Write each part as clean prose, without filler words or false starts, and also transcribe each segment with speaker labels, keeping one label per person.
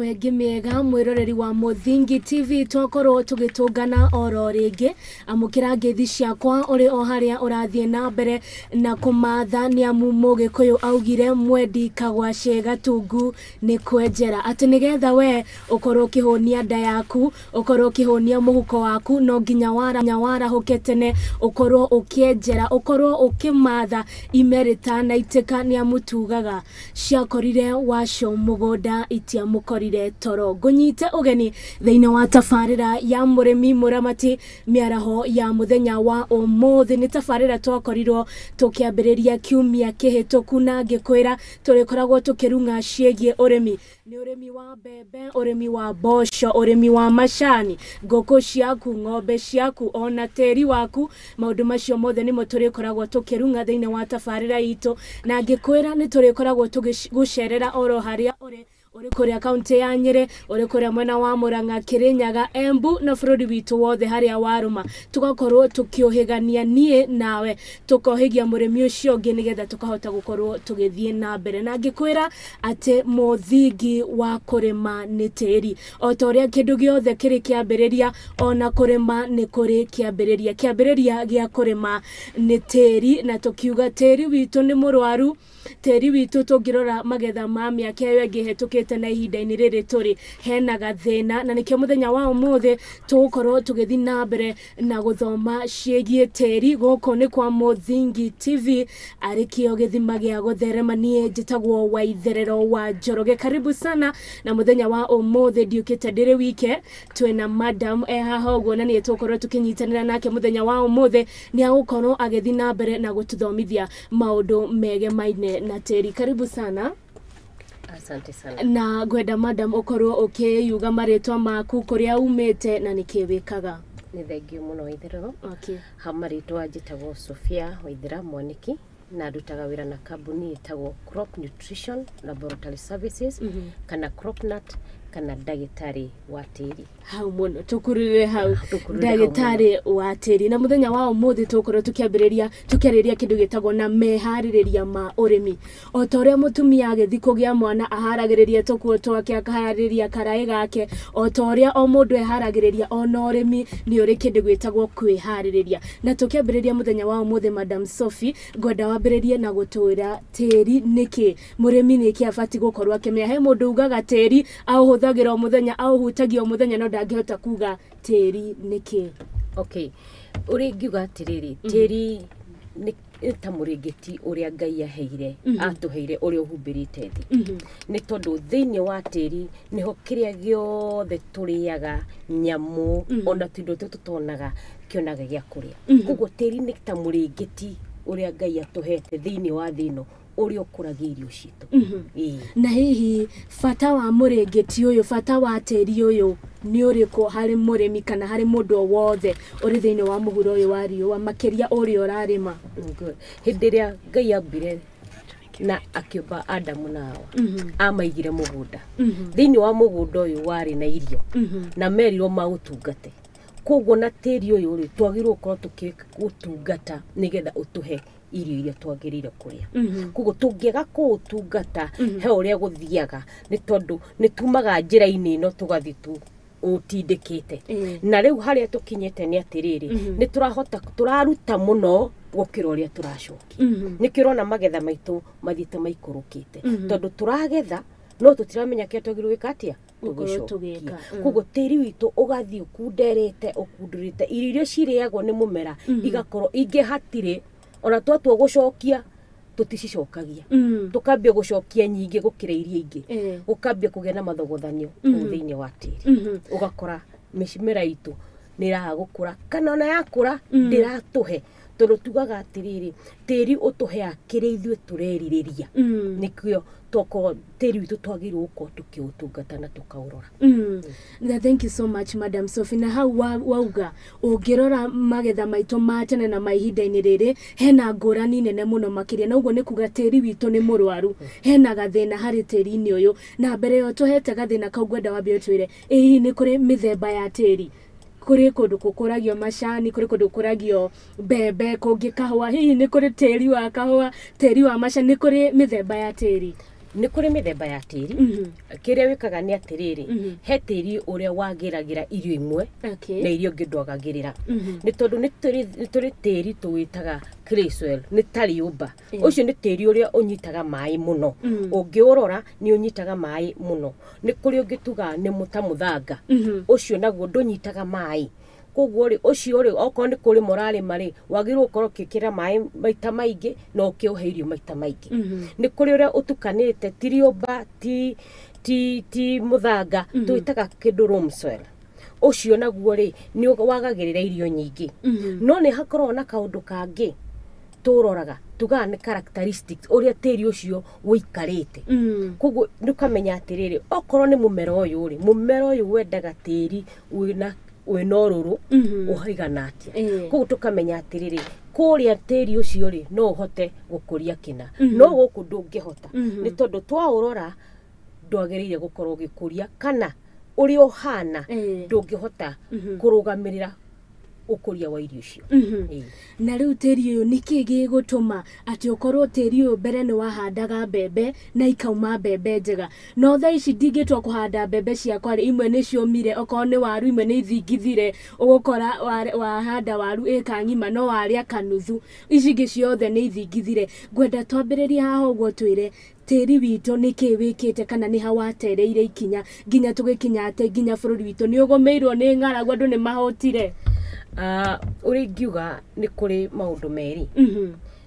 Speaker 1: Mĩaraho ĩngĩ mĩega mwĩroreri wa Mũthingi TV, twakorwo tũgĩtũngana oro rĩngĩ. Amũkĩra ngeithi ciakwa ũrĩ o harĩa ũrathiĩ na mbere na kũmatha, nĩ amu Mũgĩkũyũ augire mwendi kagwace gatungu nĩ kwenjera, atĩ nĩgetha we ũkorwo ũkĩhũnia nda yaku, ũkorwo ũkĩhũnia mũhuko waku, no nginya warahũke tene, ũkorwo ũkĩenjera, ũkorwo ũkĩmatha ime rĩtanaitĩka, nĩ amu tugaga ciakorire waco mũgũnda itiamũkorire toro. Ngũnyite ũgeni thĩinĩ wa tabarĩra ya mũrĩmi mũramati mĩaraho ya mũthenya wa ũmũthĩ. Nĩ tabarĩra twakorirwo tũkĩambĩrĩria kiumia kĩhĩtũku, na ngĩkwĩra tũrĩkoragwo tũkĩrung'a ciĩgiĩ ũrĩmi. Nĩ ũrĩmi wa mbembe, ũrĩmi wa mboco, ũrĩmi wa macani, ngũkũ ciaku, ng'ombe ciaku, ona tĩri waku. Maũndũ macio mothe nĩmo tũrĩkoragwo tũkĩrung'a thĩinĩ wa tabarĩra itũ, na ngĩkwĩra nĩ tũrĩkoragwo tũgĩgũcerera oro harĩa ũrĩ, ũrĩ kũrĩa kaunti ya Nyĩrĩ, ũrĩ kũrĩa mwena wa Murang'a, Kĩrĩnyaga, Embu na bũrũri witũ wothe harĩa warũma, tũgakorwo tũkĩũhĩgania niĩ nawe, tũkohĩgia mũrĩmi ũcio ũngĩ nĩgetha tũkahota gũkorwo tũgĩthiĩ na mbere. Na ngĩkwĩra atĩ mũthingi wa kũrĩma nĩ tĩri, o ta ũrĩa kĩndũ gĩothe kĩrĩ kĩambĩrĩria, ona kũrĩma nĩ kũrĩ kĩambĩrĩria. Kĩambĩrĩria gĩa kũrĩma nĩ tĩri, na tũkiuga tĩri witũ nĩ mũrwaru. Tĩri witũ tũngĩrora magetha ma mĩaka ĩyo ĩngĩ ĩhĩtũkĩte na ihinda-inĩ rĩrĩ tũrĩ, hena gathĩna, na nĩkĩo mũthenya wa ũmũthĩ tũgũkorwo tũgĩthiĩ na mbere na gũthoma ciĩgiĩ tĩri. Gũkũ nĩ kwa Mũthingi TV, arĩ kĩo gĩthima gĩa gũtherema. Niĩ njĩtagwo Waitherero wa Njoroge, karibu sana. Na mũthenya wa ũmũthĩ ndiũkĩte ndĩrĩ wike, twĩna madam e haha ũguo, na nĩ tũgũkorwo tũkĩnyitanĩra nake mũthenya wa ũmũthĩ. Nĩ agũkorwo agĩthiĩ na mbere na gũtũthomithia maũndũ megemaine na tĩri. Karibu sana.
Speaker 2: Asante sana.
Speaker 1: Na ngwenda madam ũkorwo ũkĩyuga marĩtwa maku, kũrĩa umĩte na nĩkĩ wĩkaga.
Speaker 2: Nĩ thengio mũno, Waitherero.
Speaker 1: Okay.
Speaker 2: Ha marĩtwa njĩtagwo Sofia Waithera Mwaniki, na ndutaga wĩra na kambuni ĩtagwo Crop Nutrition Laboratory Services, kana CropNut, kana ndagĩtarĩ wa tĩri.
Speaker 1: Hau mũno tũkururĩre hau.
Speaker 2: Tũkururĩre hau.
Speaker 1: Ndagĩtarĩ wa tĩri. Na mũthenya wa ũmũthĩ tũgũkorwo tũkĩambĩrĩria tũkĩarĩrĩria kĩndũ gĩtagwo na meharĩrĩria ma ũrĩmi. O ta ũrĩa mũtumia agĩthiĩ kũgĩa mwana aharagĩrĩria tũkuo twake, akaharĩrĩria karaĩ gake, o ta ũrĩa o mũndũ eharagĩrĩria, ona ũrĩmi nĩ ũrĩ kĩndũ gĩtagwo kwĩharĩrĩria. Na tũkĩambĩrĩria mũthenya wa ũmũthĩ, Madam Sophie, ngwenda wambĩrĩrie na gũtwĩra tĩri nĩkĩ, mũrĩmi nĩkĩ abatiĩ gũkorwo akĩmenya. He mũndũ ugaga tĩri aũhũthagĩra o mũthenya, aũhutagia o mũthenya, no ndangĩhota kuga tĩri nĩkĩ.
Speaker 2: Okay, ũrĩa ingiuga atĩrĩrĩ, tĩri nĩ ta mũrĩngĩti ũrĩa Ngai aheire, atũheire, ũrĩa ũhumbĩrĩte thĩ, nĩ tondũ thĩinĩ wa tĩri nĩho kĩrĩa gĩothe tũrĩaga, nyamũ, ona tũindo tũtũ tũtonaga kĩonaga gĩa kũrĩa. Koguo tĩri nĩ ta mũrĩngĩti ũrĩa Ngai atũhete thĩinĩ wa thĩ ĩno, ũrĩa ũkũragia irio citũ. Ĩĩ.
Speaker 1: Na hihi bata wa mũrĩngĩti ũyũ, bata wa tĩri ũyũ nĩ ũrĩkũ harĩ mũrĩmi kana harĩ mũndũ o wothe ũrĩ thĩinĩ wa mũhuro ũyũ wa riũa, makĩria ũrĩa ũrarĩma?
Speaker 2: Good. Hĩndĩ ĩrĩa Ngai ambire na akĩũmba Adamu na Hawa, amaigire mũgũnda. Thĩinĩ wa mũgũnda ũyũ warĩ na irio, na merirwo maũtungate. Koguo na tĩri ũyũ rĩ, twagĩrĩirwo gũkorwo tũkĩũtungata nĩgetha ũtũhe irio iria twagĩrĩire kũrĩa. Koguo tũngĩaga kũũtungata, he ũrĩa gũthiaga, nĩ tondũ nĩ tumaga njĩra-inĩ ĩno tũgathiĩ tu ũtindĩkĩte. Na rĩu harĩa tũkinyĩte nĩ atĩrĩrĩ, nĩ tũrahota tũraruta mũno gũkĩra ũrĩa tũracokia. Nĩkĩo ũrona magetha maitũ mathiĩte maikũrũkĩte, tondũ tũragetha no tũtiramenya kĩrĩa twagĩrĩirwo gwĩka atĩa.
Speaker 1: Gũkorwo
Speaker 2: tũgĩcokia.
Speaker 1: Tũgĩka.
Speaker 2: Koguo tĩri witũ ũgathiĩ ũkunderete, ũkundurĩte irio iria cirĩagwo nĩ mũmera, igakorwo ingĩ hatirĩ, ona twatua gũcokia tũticicokagia, tũkambia gũcokia nyingĩ gũkĩra iria ingĩ, gũkambia kũgĩa na mathogothanio kũu thĩinĩ wa tĩri. Ũgakora mĩmera itũ nĩ ĩraga gũkũra, kana ona yakũra ndĩratũhe, tondũ tugaga atĩrĩrĩ, tĩri ũtũheaga kĩrĩa ithuĩ tũrerirĩria. Nĩkĩo tokorwo tĩri witũ twagĩrĩirwo gũkorwo tũkĩũtungata na tũkaũrora.
Speaker 1: Na thank you so much, Madam Sophie. Na hau wauga ũngĩrora magetha maitũ ma tene na ma ihinda-inĩ rĩrĩ, hena ngũrani nene mũno makĩria, na ũguo nĩ kuga tĩri witũ nĩ mũrwaru, hena gathĩna harĩ tĩri-inĩ ũyũ. Na mbere ĩyo tũhete gathĩna kau, ngwenda wambe ũtwĩre ĩ hihi nĩ kũrĩ mĩthemba ya tĩri? Kũrĩ kũndũ gũkũragio macani, kũrĩ kũndũ gũkũragio mbembe, kũngĩ kahũa. Hihi nĩ kũrĩ tĩri wa kahũa, tĩri wa macani? Nĩ kũrĩ mĩthemba ya tĩri?
Speaker 2: Nĩ kũrĩ mĩthemba ya tĩri. Kĩrĩa wĩkaga nĩ atĩrĩrĩ, he tĩri ũrĩa wagĩragĩra irio imwe na irio ingĩ ndwagagĩrĩra, nĩ tondũ nĩ tũrĩ tĩri tũwĩtaga clay soil, nĩ ta rĩũmba. Ũcio nĩ tĩri ũrĩa ũnyitaga maĩ mũno, ũngĩũrora nĩ ũnyitaga maĩ mũno. Nĩ kũrĩ ũngĩ tugaga nĩ ta mũthanga, ũcio naguo ndũnyitaga maĩ. Koguo rĩ, ũcio rĩ, okorwo nĩ kũrĩma ũrarĩma rĩ, wagĩrĩirwo gũkorwo ũgĩkĩra maĩ maita maingĩ na ũkĩũhe irio maita maingĩ. Nĩ kũrĩ ũrĩa ũtukanĩte, ti rĩũmba, ti mũthanga, twĩtaga kĩndũ loam soil. Ũcio naguo rĩ, nĩ wagagĩrĩra irio nyingĩ. No nĩ hakoragwo na kaũndũ kangĩ tũroraga, tugaga nĩ characteristics, ũrĩa tĩri ũcio ũikarĩte. Koguo nĩ ũkamenya atĩrĩrĩ, okorwo nĩ mũmera ũyũ rĩ, mũmera ũyũ wendaga tĩri wĩna ũrũrũ ũigana atĩa. Koguo tũkamenya atĩrĩrĩ, kũrĩa tĩri ũcio rĩ, no ũhote gũkũria kĩna, no gũkũ ndũngĩhota, nĩ tondũ twaũrora ndwagĩrĩire gũkorwo ũgĩkũria, kana ũrĩa ũhana ndũngĩhota kũrũgamĩrĩra ũkũria wa irio icio.
Speaker 1: Na rĩu tĩri ũyũ nĩkĩ gĩgũtũma atĩ ũkorwo tĩri ũyũ mbere nĩ wahandaga mbembe na ikauma mbembe njega, no thaa ici ndingĩtua kũhanda mbembe ciakwa rĩ, imwe nĩ ciũmire, okorwo nĩ waru imwe nĩ ithingithire, ũgũkora wahanda waru ĩka ng'ima no warĩa kanuthu, ici ingĩ ciothe nĩ ithingithire. Ngwenda twambĩrĩrie haha ũguo, twĩre tĩri witũ nĩkĩ wĩkĩte, kana nĩ ha watereire ikinya nginya tũgĩkinya atĩ nginya bũrũri witũ nĩ ũgũmĩirwo nĩ ng'aragu, andũ nĩ mahũtire.
Speaker 2: Ũrĩa ingiuga, nĩ kũrĩ maũndũ merĩ.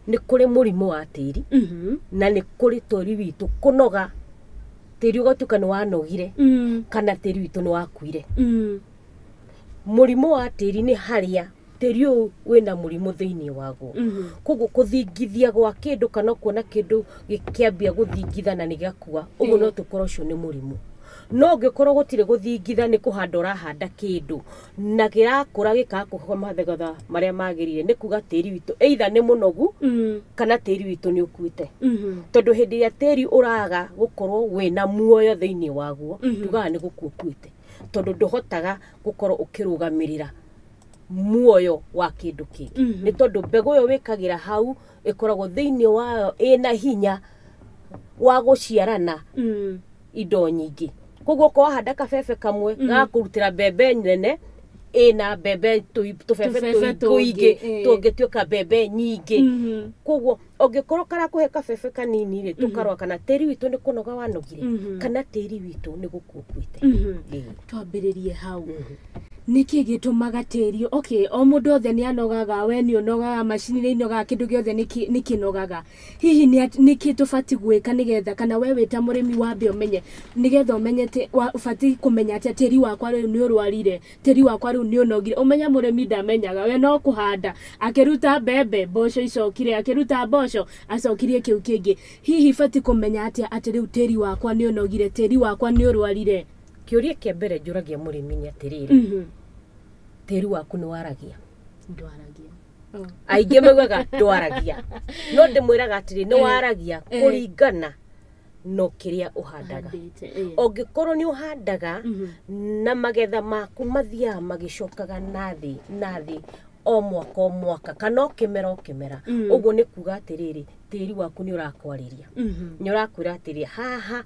Speaker 2: Nĩ kũrĩ mũrimũ wa tĩri na nĩ kũrĩ tĩri witũ kũnoga, tĩri ũgatuĩka nĩ wanogire kana tĩri witũ nĩ wakuire. Mũrimũ wa tĩri nĩ harĩa tĩri ũyũ wĩna mũrimũ thĩinĩ waguo, koguo kũthingithia gwa kĩndũ kana kuona kĩndũ gĩkĩambia gũthingitha na nĩ gĩakua, ũguo no tũkorwo ũcio nĩ mũrimũ. No ũngĩkorwo gũtirĩ gũthingitha, nĩ kũhanda ũrahanda kĩndũ na kĩrakũra gĩkaga kũhe magetha marĩa magĩrĩire, nĩ kuga tĩri witũ either nĩ mũnogu kana tĩri witũ nĩ ũkuĩte. Tondũ hĩndĩ ĩrĩa tĩri ũraga gũkorwo wĩna muoyo thĩinĩ waguo, tugaga nĩ gũkua ũkuĩte, tondũ ndũhotaga gũkorwo ũkĩrũgamĩrĩra muoyo wa kĩndũ kĩngĩ, nĩ tondũ mbegũ ĩyo wĩkagĩra hau ĩkoragwo thĩinĩ wayo ĩna hinya wa gũciarana indo nyingĩ. Koguo okorwo wahanda kabebe kamwe gagakũrutĩra mbembe nene ĩna mbembe tũbebe tũingĩ tũngĩtuĩka mbembe nyingĩ. Koguo ũngĩkorwo karakũhe kabebe kanini rĩ, tũkarora kana tĩri witũ nĩ kũnoga wanogire kana tĩri witũ nĩ gũkua ũkuĩte.
Speaker 1: Twambĩrĩrie hau, nĩkĩ gĩtũmaga tĩri, okay, o mũndũ othe nĩ anogaga, we nĩ ũnogaga, macini nĩ inogaga, kĩndũ gĩothe nĩ kĩnogaga. Hihi nĩkĩ tũbatiĩ gwĩka nĩgetha, kana we wĩ ta mũrĩmi wambe ũmenye, nĩgetha ũmenye ũbatiĩ kũmenya atĩ tĩri wakwa rĩu nĩ ũrwarire, tĩri wakwa rĩu nĩ ũnogire? Ũmenye mũrĩmi ndamenyaga, we no kũhanda, akĩruta mbembe, mboco icokire, akĩruta mboco acokirie kĩu kĩngĩ. Hihi batiĩ kũmenya atĩa atĩ rĩu tĩri wakwa nĩ ũnogire, tĩri wakwa nĩ ũrwarire?
Speaker 2: Kĩũria kĩa mbere njũragia mũrĩmi nĩ atĩrĩrĩ, tĩri waku nĩ waragia?
Speaker 1: Ndwaragia.
Speaker 2: Aingĩ maugaga ndwaragia, no ndĩmwĩraga atĩrĩ, nĩ waragia kũringana no kĩrĩa ũhandaga. Ũngĩkorwo nĩ ũhandaga na magetha maku mathiaga magĩcokaga na thĩ na thĩ o mwaka o mwaka, kana o kĩmera o kĩmera, ũguo nĩ kuga atĩrĩrĩ, tĩri waku nĩ ũrakwarĩria, nĩ ũrakwĩra atĩrĩ, haha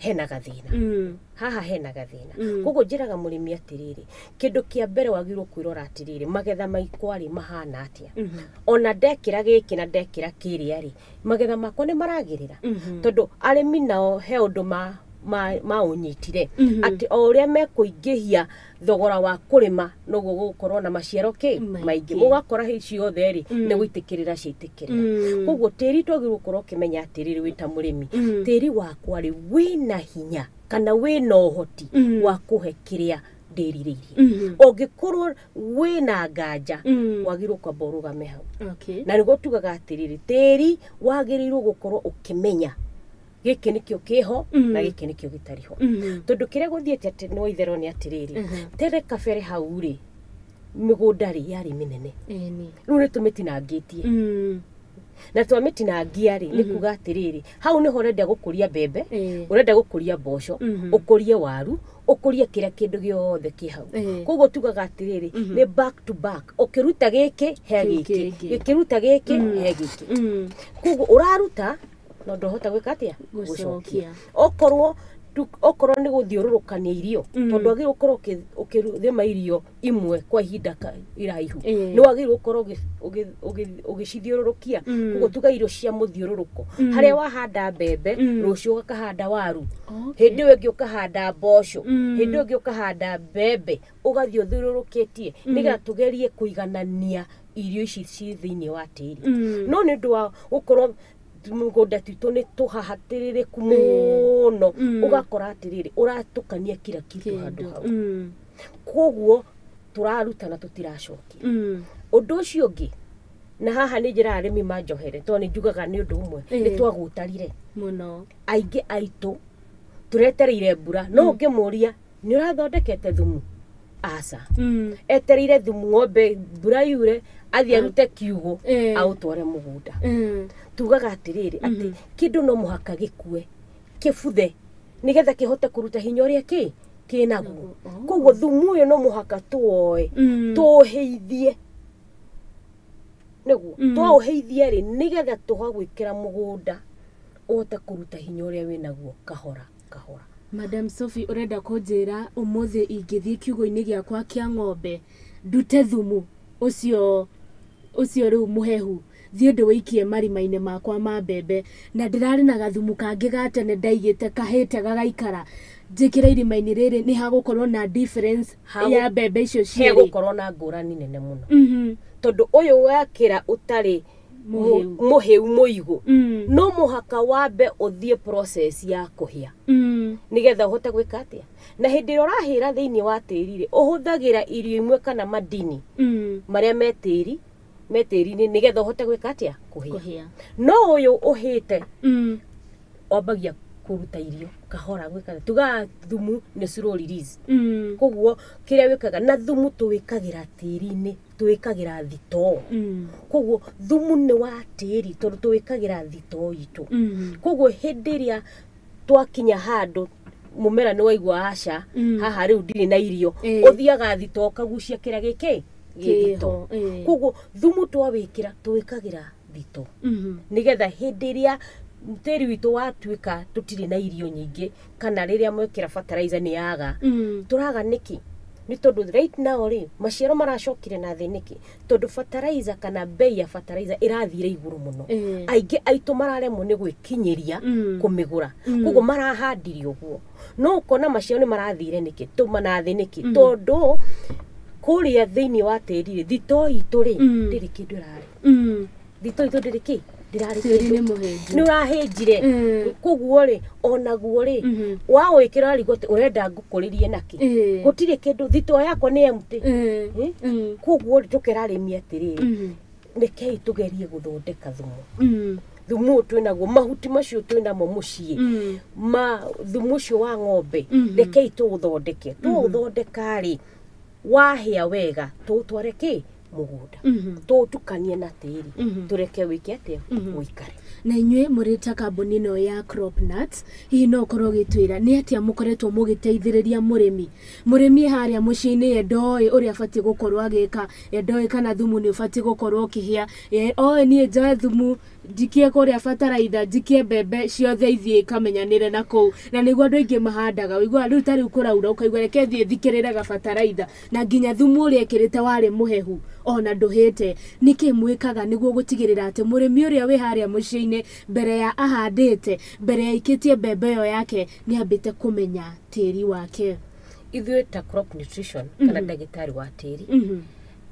Speaker 2: hena gathĩna, haha hena gathĩna. Koguo njĩraga mũrĩmi atĩrĩrĩ, kĩndũ kĩa mbere wagĩrĩirwo kwĩrora atĩrĩrĩ, magetha makwa rĩ mahana atĩa? Ona ndekĩra gĩkĩ na ndekĩra kĩrĩa rĩ, magetha makwa nĩ maragĩrĩra? Tondũ arĩmi nao he ũndũ maũnyitire atĩ o ũrĩa mekũingĩhia thogora wa kũrĩma, noguo gũgũkorwo na maciaro kĩ maingĩ. Mũgakora hĩ ciothe rĩ, nĩ gũitĩkĩrĩra ciaitĩkĩrĩra. Koguo tĩri twagĩrĩirwo gũkorwo ũkĩmenya atĩrĩrĩ, wĩ ta mũrĩmi, tĩri wakwa rĩ, wĩna hinya kana wĩna ũhoti wa kũhe kĩrĩa ndĩrirĩirie? Ũngĩkorwo wĩna nganja, wagĩrĩirwo kwamba ũrũgame hau. Na nĩguo tugaga atĩrĩrĩ, tĩri wagĩrĩirwo gũkorwo ũkĩmenya gĩkĩ nĩkĩo kĩho na gĩkĩ nĩkĩo gĩtarĩ ho. Tondũ kĩrĩa gũthiĩte atĩ nĩ itherũ nĩ atĩrĩrĩ, tene kabere hau rĩ, mĩgũnda rĩ yarĩ mĩnene, rĩu nĩ tũmĩtinangĩtie, na twamĩtinangia rĩ, nĩ kuga atĩrĩrĩ, hau nĩho ũrenda gũkũria mbembe, ũrenda gũkũria mboco, ũkũrie waru, ũkũrie kĩrĩa kĩndũ gĩothe kĩ hau. Koguo tugaga atĩrĩrĩ, nĩ back to back, ũkĩruta gĩkĩ he gĩkĩ, gĩkĩruta gĩkĩ he gĩkĩ. Koguo ũraruta No ndũhota gwĩka atĩa?
Speaker 1: Gũcokia.
Speaker 2: Okorwo okorwo nĩ gũthiũrũrũkania irio, tondũ wagĩrĩirwo gũkorwo ũkĩrĩma irio imwe kwa ihinda iraihu, nĩ wagĩrĩirwo gũkorwo ũgĩcithiũrũrũkia. Koguo tuga irio cia mũthiũrũrũko, harĩa wahanda mbembe, rũciũ ũkahanda waru, hĩndĩ ĩyo ĩngĩ ũkahanda mboco, hĩndĩ ĩyo ĩngĩ ũkahanda mbembe, ũgathiĩ ũthiũrũrũkĩtie nĩgetha tũgerie kũiganania irio ici ci thĩinĩ wa tĩri. No nĩ ũndũ wa gũkorwo mũgũnda twitũ nĩ tũhahatĩrĩrĩku mũno, ũgakora atĩrĩrĩ, ũratukania kila kitu handũ hau. Koguo tũraruta na tũtiracokia. Ũndũ ũcio ũngĩ, na haha nĩ njĩraga arĩmi manjohere tondũ nĩ njugaga nĩ ũndũ ũmwe, nĩ twagũtarire
Speaker 1: mũno.
Speaker 2: Aingĩ aitũ tũretereire mbura, no ũngĩmũria nĩ ũrathondekete thumu, aca. Etereire thumu ng'ombe mbura yure athiĩ arute kiugũ aũtware mũgũnda. Tugaga atĩrĩrĩ, atĩ kĩndũ no mũhaka gĩkue kĩbuthe nĩgetha kĩhote kũruta hinya ũrĩa kĩ kĩnaguo. Koguo thumu ũyũ no mũhaka tuoe, tũũhĩithie, nĩguo twaũhĩithia rĩ, nĩgetha tũgagwĩkĩra mũgũnda ũhote kũruta hinya ũrĩa wĩnaguo kahora kahora.
Speaker 1: Madam Sophie, ũrenda kũnjĩra ũmũthĩ ingĩthiĩ kiugũ-inĩ gĩakwa kĩa ng'ombe, ndute thumu ũcio ũcio rĩu mũhehu, thiĩ ndĩwĩikie marima-inĩ makwa ma mbembe, na ndĩrarĩ na gathumu kangĩ ga tene ndaigĩte kahĩte gagaikara, njĩkĩre irima-inĩ rĩrĩ, nĩ hagũkorwo na difference ya mbembe icio cierĩ?
Speaker 2: Hegũkorwo na ngũrani nene mũno, tondũ ũyũ wekĩra ũtarĩ
Speaker 1: mũhĩu,
Speaker 2: mũhĩu mũigũ, no mũhaka wambe ũthiĩ process ya kũhĩa nĩgetha ũhote gwĩka atĩa. Na hĩndĩ ĩrĩa ũrahĩra thĩinĩ wa tĩri rĩ, ũhũthagĩra irio imwe kana madini marĩa me tĩri, me tĩri-inĩ, nĩgetha ũhote gwĩka atĩa? Kũhĩa.
Speaker 1: Kũhĩa.
Speaker 2: No ũyũ ũhĩte wambagia kũruta irio kahora gwĩka, tugaga thumu nĩ slow release. Koguo kĩrĩa wĩkaga na thumu, tũwĩkagĩra tĩri-inĩ, tũwĩkagĩra thitoo. Koguo thumu nĩ wa tĩri tondũ tũwĩkagĩra thitoo itũ. Koguo hĩndĩ ĩrĩa twakinya handũ mũmera nĩ waigua aca, haha rĩu ndirĩ na irio, ũthiaga thitoo ũkagucia kĩrĩa gĩkĩ gĩ thitoo.
Speaker 1: Kĩho.
Speaker 2: Koguo thumu twawĩkĩra, tũwĩkagĩra thitoo nĩgetha hĩndĩ ĩrĩa tĩri witũ watuĩka tũtirĩ na irio nyingĩ, kana rĩrĩa mwekĩra fertilizer nĩ yaga, tũraga nĩkĩ? Nĩ tondũ right now rĩ, maciaro maracokire na thĩ nĩkĩ? Tondũ fertilizer kana bei ya fertilizer ĩrathire igũrũ mũno. Aingĩ aitũ mararemwo nĩ gwĩkinyĩria kũmĩgũra, koguo marahandire ũguo, no ũkona maciaro nĩ marathire nĩkĩ, tũma na thĩ nĩkĩ? Tondũ kũrĩa thĩinĩ wa tĩri rĩ, thitoo itũ rĩ, ndĩrĩ kĩndũ ĩrarĩ. Thitoo itũ ndĩrĩ kĩ, ndĩrarĩ
Speaker 1: Tĩri nĩ
Speaker 2: kĩndũ.
Speaker 1: mũhĩnju.
Speaker 2: Nĩ ũrahĩnjire. Koguo rĩ, onaguo rĩ, wawĩkĩra warigwo atĩ ũrenda ngũkũrĩrie nakĩ? Gũtirĩ kĩndũ, thitoo yakwa nĩ empty. Eh? Koguo rĩ, tũkera arĩmi atĩrĩrĩ, rekei tũgerie gũthondeka thumu. Thumu ũyũ twĩnaguo, mahuti macio twĩnamo mũciĩ, ma thumu ũcio wa ng'ombe, rekei tũũthondeke. Tũũthondeka rĩ, wahĩa wega, tũũtware kĩ mũgũnda, tũũtukanie na tĩri, tũreke wĩke atĩa? Ũikare.
Speaker 1: Na inyuĩ mũrĩ ta kambuni ĩno ya Cropnuts, hihi no ũkorwo ũgĩtwĩra nĩ atĩa mũkoretwo mũgĩteithĩrĩria mũrĩmi? Mũrĩmi harĩa mũciĩ-inĩ ye ndoĩ ũrĩa abatiĩ gũkorwo agĩka, ye ndoĩ kana thumu nĩ ũbatiĩ gũkorwo ũkĩhĩa, ye oĩ niĩ njoe thumu njikie kũrĩa bataraitha, njikie mbembe ciothe ithiĩ ikamenyanĩre na kũu, na nĩguo andũ aingĩ mahandaga. Ũiguaga rĩu ta rĩu kũraura, ũkaigua reke thiĩ thikĩrĩre gabataraitha, na nginya thumu ũrĩa ĩkĩrĩte warĩ mũhehu ona ndũhĩte. Nĩkĩ mwĩkaga nĩguo gũtigĩrĩra atĩ mũrĩmi ũrĩa wĩ harĩa mũciĩ-inĩ, mbere ya ahandĩte, mbere ya aikĩtie mbembe ĩyo yake, nĩ ambĩte kũmenya tĩri wake?
Speaker 2: Ithuĩ ta Crop Nutrition kana ndagĩtarĩ wa tĩri,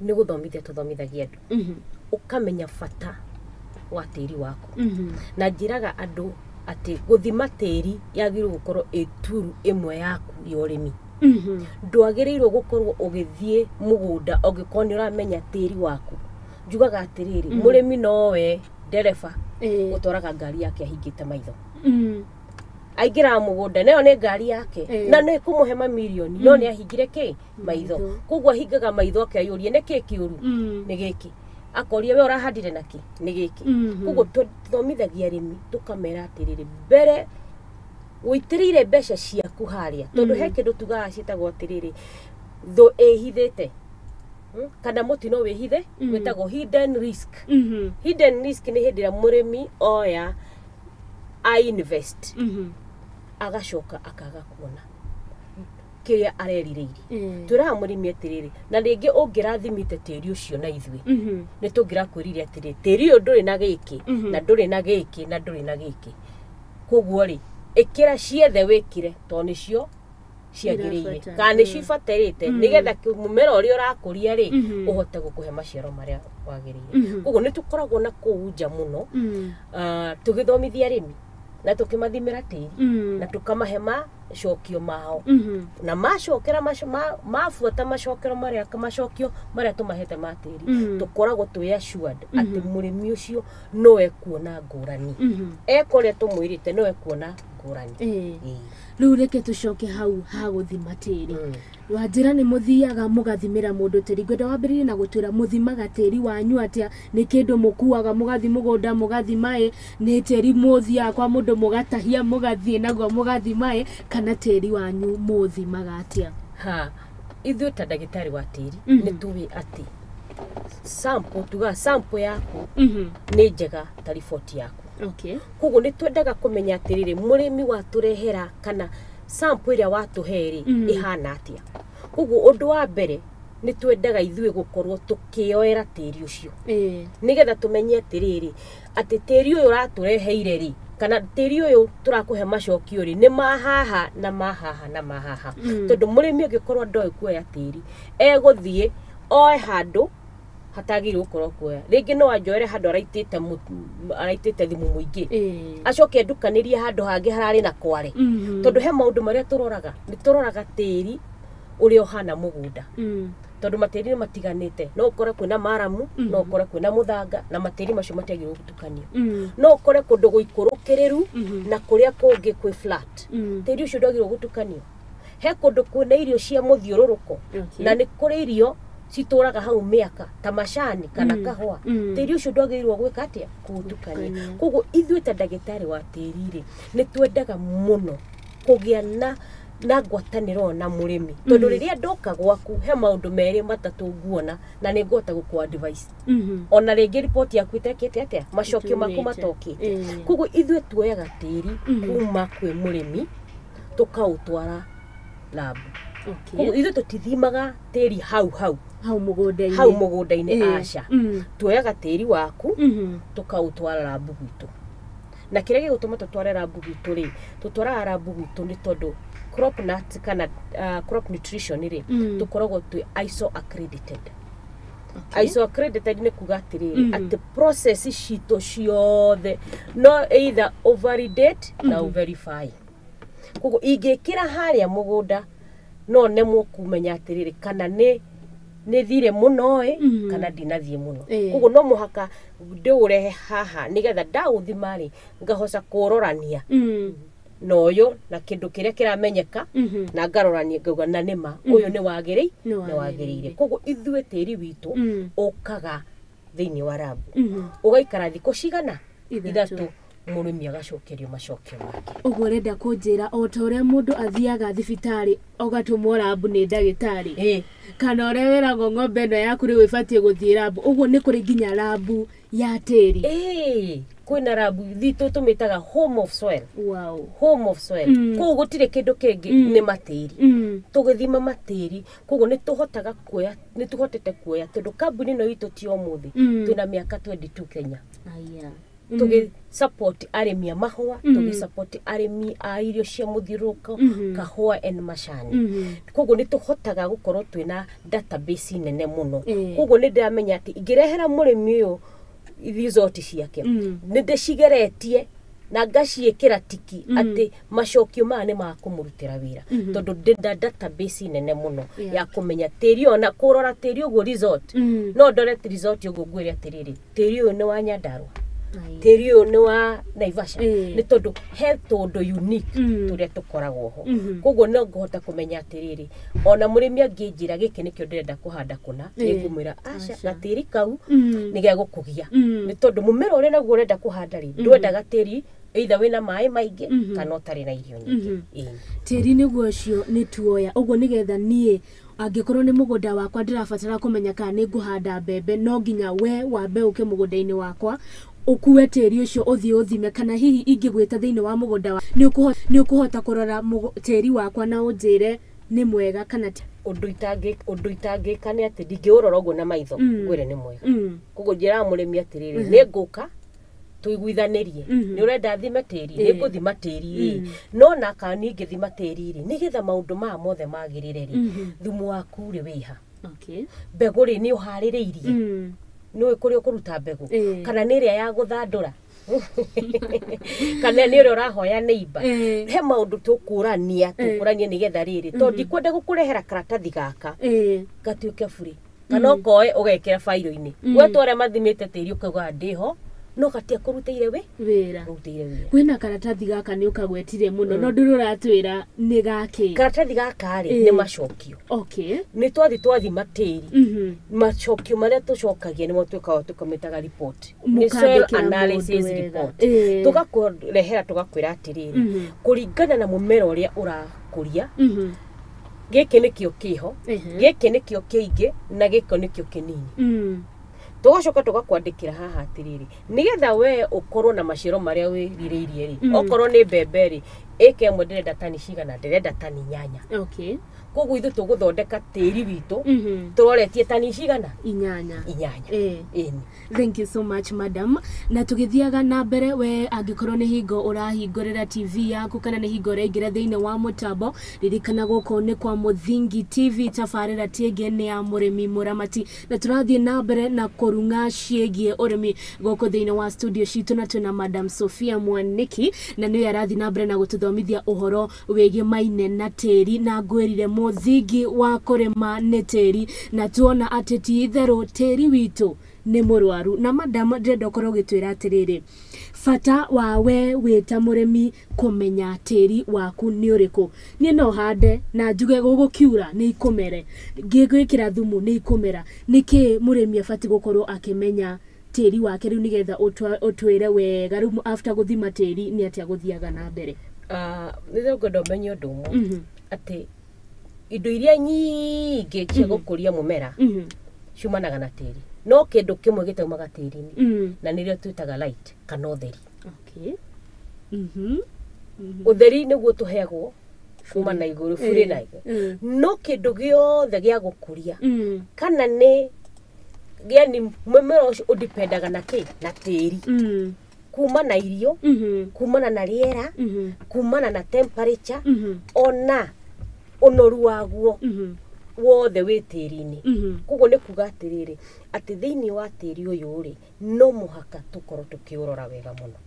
Speaker 2: nĩ gũthomithia tũthomithagia andũ, ũkamenya bata wa tĩri waku. Na njĩraga andũ atĩ gũthima tĩri yagĩrĩirwo gũkorwo ĩ turu ĩmwe yaku ya ũrĩmi. Ndwagĩrĩirwo gũkorwo ũgĩthiĩ mũgũnda ũngĩkorwo nĩ ũramenya tĩri waku. Njugaga atĩrĩrĩ, mũrĩmi nowe ndereba ũtwaraga ngari yake ahingĩte maitho. Aingĩraga mũgũnda nayo nĩ ngari yake, na nĩ kũmũhe mamirioni, no nĩ ahingire kĩ maitho.
Speaker 1: Maitho.
Speaker 2: Koguo ahingaga maitho akeyũria nĩ kĩ kĩũru, nĩ gĩkĩ, akoria we ũrahandire nakĩ, nĩ gĩkĩ. Koguo tũthomithagia arĩmi tũkamera atĩrĩrĩ, mbere wĩitĩrĩire mbeca ciaku harĩa, tondũ he kĩndũ tugaga ciĩtagwo atĩrĩrĩ, thũ ĩhithĩte, kana mũtino wĩhithe, wĩtagwo hidden risk. Hidden risk nĩ hĩndĩ ĩrĩa mũrĩmi oya A invest, agacoka akaga kuona kĩrĩa arerirĩirie. Twĩraga mũrĩmi atĩrĩrĩ, na rĩngĩ ũngĩrathimĩte tĩri ũcio na ithuĩ, nĩ tũngĩrakwĩrire atĩrĩ, tĩri ũyũ ndũrĩ na gĩkĩ, na ndũrĩ na gĩkĩ, na ndũrĩ na gĩkĩ, koguo rĩ, ĩkĩra ciethe wĩkĩre tondũ nĩcio ciagĩrĩire
Speaker 1: Irabatara,
Speaker 2: kana nĩcio ibatarĩte nĩgetha mũmera ũrĩa ũrakũria rĩ, ũhote gũkũhe maciaro marĩa wagĩrĩire. Koguo nĩ tũkoragwo na kũu nja mũno, tũgĩthomithia arĩmi na tũkĩmathimĩra tĩri, na tũkamahe macokio mao, na macokera mabuata macokero marĩa, macokio marĩa tũmahete ma tĩri, tũkoragwo twĩ assured atĩ mũrĩmi ũcio no ekuona ngũrani. Eka ũrĩa tũmwĩrĩte, no ekuona ngũrani. Ĩĩ.
Speaker 1: Rĩu reke tũcoke hau ha gũthima tĩri. Wanjĩra nĩ mũthiaga mũgathimĩra mũndũ tĩri. Ngwenda wambĩrĩrie na gũtwĩra mũthimaga tĩri wanyu atĩa. Nĩ kĩndũ mũkuaga mũgathiĩ mũgũnda mũgathima ĩ, nĩ tĩri mũthiaga kwa mũndũ mũgatahia mũgathiĩ naguo mũgathima ĩ, kana tĩri wanyu mũũthimaga atĩa?
Speaker 2: Ha, ithuĩ ta ndagĩtarĩ wa tĩri, nĩ tũĩ atĩ sample, tugaga sample yaku nĩ njega ta riboti yaku. Koguo nĩ twendaga kũmenya atĩrĩrĩ, mũrĩmi watũrehera kana sample ĩrĩa watũhe rĩ, ĩhana atĩa. Koguo ũndũ wa mbere, nĩ twendaga ithuĩ gũkorwo tũkĩoera tĩri ũcio, nĩgetha tũmenye atĩrĩrĩ, atĩ tĩri ũyũ ũratũreheire rĩ, kana tĩri ũyũ tũrakũhe macokio rĩ, nĩ mahaha na mahaha na mahaha. Tondũ mũrĩmi angĩkorwo ndoĩ kuoya tĩri, egũthiĩ oe handũ hatagĩrĩirwo gũkorwo kuoya. Rĩngĩ no anjoere handũ araitĩte thumu mũingĩ, acoke ndukanĩrie handũ hangĩ hararĩ na kware. Tondũ he maũndũ marĩa tũroraga, nĩ tũroraga tĩri ũrĩa ũhana mũgũnda, tondũ matĩri nĩ matiganĩte. No ũkore kwĩna maramu, no ũkore kwĩna mũthanga, na matĩri macio matiagĩrĩirwo gũtukanio. No ũkore kũndũ gũikũrũkĩrĩru na kũrĩa kũngĩ kwĩ flat. Tĩri ũcio ndwagĩrĩirwo gũtukanio. He kũndũ kwĩna irio cia mũthiũrũrũko, na nĩ kũrĩ irio citũraga hau mĩaka ta macani kana kahũa. Tĩri ũcio ndwagĩrĩirwo gwĩka atĩa? Kũũtukania.
Speaker 1: Gũtukania.
Speaker 2: Koguo ithuĩ ta ndagĩtarĩ wa tĩri rĩ, nĩ twendaga mũno kũgĩa na ngwatanĩro na mũrĩmi, tondũ rĩrĩa ndoka gwaku, he maũndũ merĩ matatũ nguona na nĩ ngũhota gũkũ advice, ona rĩngĩ riboti yaku ĩtekĩte atĩa, macokio maku
Speaker 1: Ĩtumĩte.
Speaker 2: matokĩte. Koguo ithuĩ tuoyaga tĩri kuma kwĩ mũrĩmi, tũkaũtwara labu. Koguo ithuĩ tũtithimaga tĩri hau hau
Speaker 1: Hau mũgũnda-inĩ.
Speaker 2: Hau mũgũnda-inĩ. Aca. Tuoyaga tĩri waku, tũkaũtwara rambu gwitũ. Na kĩrĩa gĩgũtũma tũtware rambu gwitũ rĩ, tũtwaraga rambu gwitũ nĩ tondũ crop nut kana crop nutrition rĩ, tũkoragwo twĩ ISO accredited. ISO accredited nĩ kuga atĩrĩrĩ, atĩ process citũ ciothe no either ũvalidate na ũverify. Koguo ingĩkĩra harĩa mũgũnda, no nemwo kũmenya atĩrĩrĩ, kana nĩ thire mũno ĩ, kana ndinathiĩ mũno. Koguo no mũhaka ndĩũrehe haha, nĩgetha ndaũthima rĩ, ngahota kũrorania na ũyũ na kĩndũ kĩrĩa kĩramenyeka, na ngarorania ngauga na nĩma ũyũ nĩ wagĩrĩi
Speaker 1: Nĩ
Speaker 2: nĩ wagĩrĩire.
Speaker 1: wagĩrĩire.
Speaker 2: Koguo ithuĩ tĩri witũ ũkaga thĩinĩ wa rabu, ũgaikara thikũ cigana?
Speaker 1: 3.
Speaker 2: 3, mũrĩmi agacokerio macokio make.
Speaker 1: Ũguo ũrenda kũnjĩra o ta ũrĩa mũndũ athiaga thibitarĩ ũgatũmwo rambu nĩ ndagĩtarĩ, kana ũrĩa wĩragwo ng'ombe ĩno yaku rĩu ĩbatiĩ gũthiĩ rambu, ũguo nĩ kũrĩ nginya rambu ya tĩri?
Speaker 2: Ĩĩ, kwĩna rabu thitũ tũmĩtaga home of soil. Home of soil. Kũu gũtirĩ kĩndũ kĩngĩ, nĩ matĩri. Tũgĩthima matĩri, koguo nĩ tũhotaga kuoya, nĩ tũhotete kuoya, tondũ kambuni ĩno itũ ti ũmũthĩ. Twĩna mĩaka 22 Kenya,
Speaker 1: Aya.
Speaker 2: tũgĩ support arĩmi a mahũa, tũgĩ support arĩmi a irio cia mũthiũrũrũko, kahũa and macani. Koguo nĩ tũhotaga gũkorwo twĩna database nene mũno. Koguo nĩ ndĩramenya atĩ ingĩrehera mũrĩmi ũyũ result ciake, nĩ ndĩcigeretie na ngaciĩkĩra tiki atĩ macokio maya nĩ makũmũrutĩra wĩra, tondũ ndĩna database nene mũno ya kũmenya tĩri ũyũ na kũrora tĩri ũguo result. No ndore result ũguo ngwĩre atĩrĩrĩ, tĩri ũyũ nĩ wa Nyandarua, tĩri ũyũ nĩ wa Naivasha, nĩ tondũ he tũndũ unique tũrĩa tũkoragwo ho. Koguo no ngũhota kũmenya atĩrĩrĩ, ona mũrĩmi angĩnjĩra gĩkĩ nĩkĩo ndĩrenda kũhanda kũna, nĩ ngũmwĩra aca,
Speaker 1: Aca.
Speaker 2: gatĩri kau nĩ gegũkũgia, nĩ tondũ mũmera ũrĩa naguo ũrenda kũhanda rĩ, ndwendaga tĩri either wĩna maĩ maingĩ kana ũtarĩ na irio nyingĩ. Ĩĩ.
Speaker 1: Tĩri nĩguo ũcio nĩ tuoya ũguo, nĩgetha niĩ angĩkorwo nĩ mũgũnda wakwa ndĩrabatara kũmenya kana nĩ ngũhanda mbembe, no nginya we wambe ũke mũgũnda-inĩ wakwa. Ũkue tĩri ũcio ũthiĩ ũthime, kana hihi ingĩgwĩta thĩinĩ wa mũgũnda wa nĩ ũkũhota kũrora tĩri wakwa na ũnjĩre nĩ mwega kana ti?
Speaker 2: Ũndũ itangĩka nĩ atĩ ndingĩũrora ũguo na maitho ngwĩre nĩ mwega. Koguo njĩraga mũrĩmi atĩrĩrĩ, nĩ ngũka tũiguithanĩrie, nĩ ũrenda thime tĩri, nĩ ngũthima tĩri rĩ, no na kana niĩ ngĩthima tĩri rĩ, nĩgetha maũndũ maya mothe magĩrĩre rĩ, thumu waku rĩ wĩha? Mbegũ rĩ, nĩ ũharĩrĩirie? Nĩũĩ kũrĩa ũkũruta mbegũ? Kana nĩ ĩrĩa ya gũthandũra, kana nĩ ũrĩa ũrahoya neighbor? He maũndũ tũkũrania nĩgetha rĩrĩ, tondũ ndikwenda gũkũrehera karatathi gaka gatuĩke burĩ, kana ũkoe ũgekĩra bairo-inĩ, wetwara mathimĩte tĩri ũkauga ndĩho, no gatiakũrutĩire wĩ
Speaker 1: wĩra.
Speaker 2: Rutĩire wĩra.
Speaker 1: Kwĩna karatathi gaka nĩ ũkagwetire mũno, no ndũrĩ ũratwĩra nĩ gakĩ.
Speaker 2: Karatathi gaka rĩ, nĩ macokio. Nĩ twathi twathima tĩri, macokio marĩa tũcokagia nĩmo twĩkaga tũkamĩtaga report, nĩ soil
Speaker 1: Mũkandĩkĩra
Speaker 2: analysis
Speaker 1: mũndũ wega.
Speaker 2: report. Tũgakũrehera, tũgakwĩra atĩrĩrĩ, kũringana na mũmera ũrĩa ũrakũria, gĩkĩ nĩkĩo kĩho, gĩkĩ nĩkĩo kĩingĩ, na gĩkĩ nĩkĩo kĩnini. Tũgacoka tũgakwandĩkĩra haha atĩrĩrĩ, nĩgetha we ũkorwo na maciaro marĩa wĩrirĩirie rĩ, okorwo nĩ mbembe rĩ, ĩka ĩmwe ndĩrenda tani cigana? Ndĩrenda tani 8. Koguo ithuĩ tũgũthondeka tĩri witũ tũroretie tani cigana?
Speaker 1: 8.
Speaker 2: 8. Ĩni.
Speaker 1: Thank you so much, madam. Na tũgĩthiaga na mbere, we angĩkorwo nĩ hingo ũrahingũrĩra TV yaku kana nĩ hingo ũraingĩra thĩinĩ wa mũtambo, ririkana gũkũ nĩ kwa Mũthingi TV, tabarĩra tiĩngĩ nĩ ya mũrĩmi mũramati, na tũrathiĩ na mbere na kũrung'a ciĩgiĩ ũrĩmi gũkũ thĩinĩ wa studio citũ, na twĩna Madam Sophia Mwaniki, na nĩwe arathiĩ na mbere na gũtũthomithia ũhoro wĩgiĩ maine na tĩri. Na ngwĩrire mũthingi wa kũrĩma nĩ tĩri, na tuona atĩ ti itherũ tĩri witũ nĩ mũrwaru. Na madam, ndĩrenda ũkorwo ũgĩtwĩra atĩrĩrĩ, bata wa we wĩ ta mũrĩmi kũmenya tĩri waku nĩ ũrĩkũ. Niĩ no hande na njuge gũgũkiura nĩ ikũmere, ngĩgwĩkĩra thumu nĩ ikũmera. Nĩkĩ mũrĩmi abatiĩ gũkorwo akĩmenya tĩri wake rĩu, nĩgetha ũtwĩre wega rĩu after gũthima tĩri nĩ atĩa gũthiaga na mbere?
Speaker 2: Nĩ ngwenda ũmenye ũndũ ũmwe, atĩ indo iria nyingĩ cia gũkũria mũmera ciumanaga na tĩri, no kĩndũ kĩmwe gĩtaumaga tĩri-inĩ, na nĩrĩo twĩtaga light kana ũtheri. Ũtheri nĩguo tũheagwo kuma na igũrũ burĩ na igũrũ, no kĩndũ gĩothe gĩa gũkũria kana nĩ yani mũmera ũcio ũdipendaga na kĩ? Na tĩri. Kuma na irio, kumana na rĩera, kumana na temperature, ona ũnoru waguo wothe wĩ tĩri-inĩ. Koguo nĩ kuga atĩrĩrĩ, atĩ thĩinĩ wa tĩri ũyũ rĩ, no mũhaka tũkorwo tũkĩũrora wega mũno.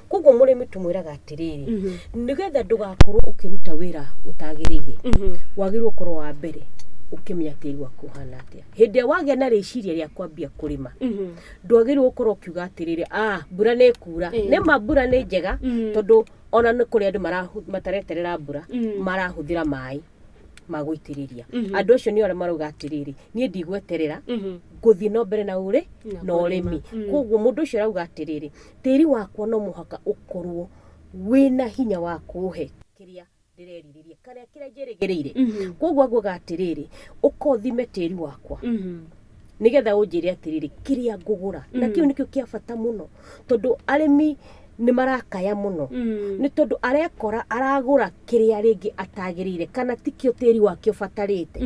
Speaker 2: Koguo mũrĩmi tũmwĩraga atĩrĩrĩ, nĩgetha ndũgakorwo ũkĩruta wĩra ũtagĩrĩire, wagĩrĩirwo ũkorwo wa mbere ũkĩmenya tĩri waku ũhana atĩa. Hĩndĩ ĩrĩa wagĩa na rĩciria rĩa kwambia kũrĩma, ndwagĩrĩirwo gũkorwo ũkiuga atĩrĩrĩ, ah, mbura nĩ ĩkura. Nĩ ma, mbura nĩ njega, tondũ ona nĩ kũrĩ andũ matareterera mbura, marahũthĩra maĩ ma gũitĩrĩria. Andũ acio nĩ arĩa marauga atĩrĩrĩ, niĩ ndigweterera, ngũthiĩ na mbere na ũrĩ
Speaker 1: Na
Speaker 2: na ũrĩmi.
Speaker 1: kũrĩma.
Speaker 2: Koguo mũndũ ũcio arauga atĩrĩrĩ, tĩri wakwa no mũhaka ũkorwo wĩna hinya wa kũũhe kĩrĩa ndĩrerirĩria kana kĩrĩa njĩrĩgĩrĩire. Koguo aguaga atĩrĩrĩ, ũka ũthime tĩri wakwa, nĩgetha ũnjĩre atĩrĩrĩ, kĩrĩa ngũgũra. Na kĩu nĩkĩo kĩa bata mũno, tondũ arĩmi nĩ marakaya mũno, nĩ tondũ arekora aragũra kĩrĩa rĩngĩ atagĩrĩire kana tikĩo tĩri wake ũbatarĩte.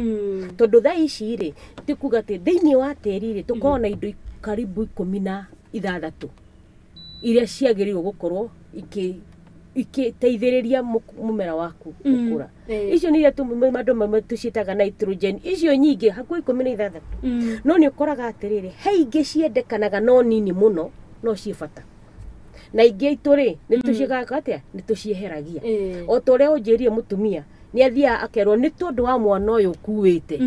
Speaker 2: Tondũ thaa ici rĩ, ti kuga atĩ thĩinĩ wa tĩri rĩ, tũkoragwo na indo karibu 16 iria ciagĩrĩirwo gũkorwo ikĩteithĩrĩria mũmera waku gũkũra. Icio nĩ iria andũ tũciĩtaga nitrogen, icio nyingĩ hakuhĩ 16. No nĩ ũkoraga atĩrĩrĩ, he ingĩ ciendekanaga no nini mũno, no ciĩ bata, na ingĩ itũ rĩ, nĩ tũciĩkaga atĩa? Nĩ tũcieheragia. O ta ũrĩa ũnjĩrire, mũtumia nĩ athiaga akerwo nĩ tondũ wa mwana ũyũ ũkuĩte,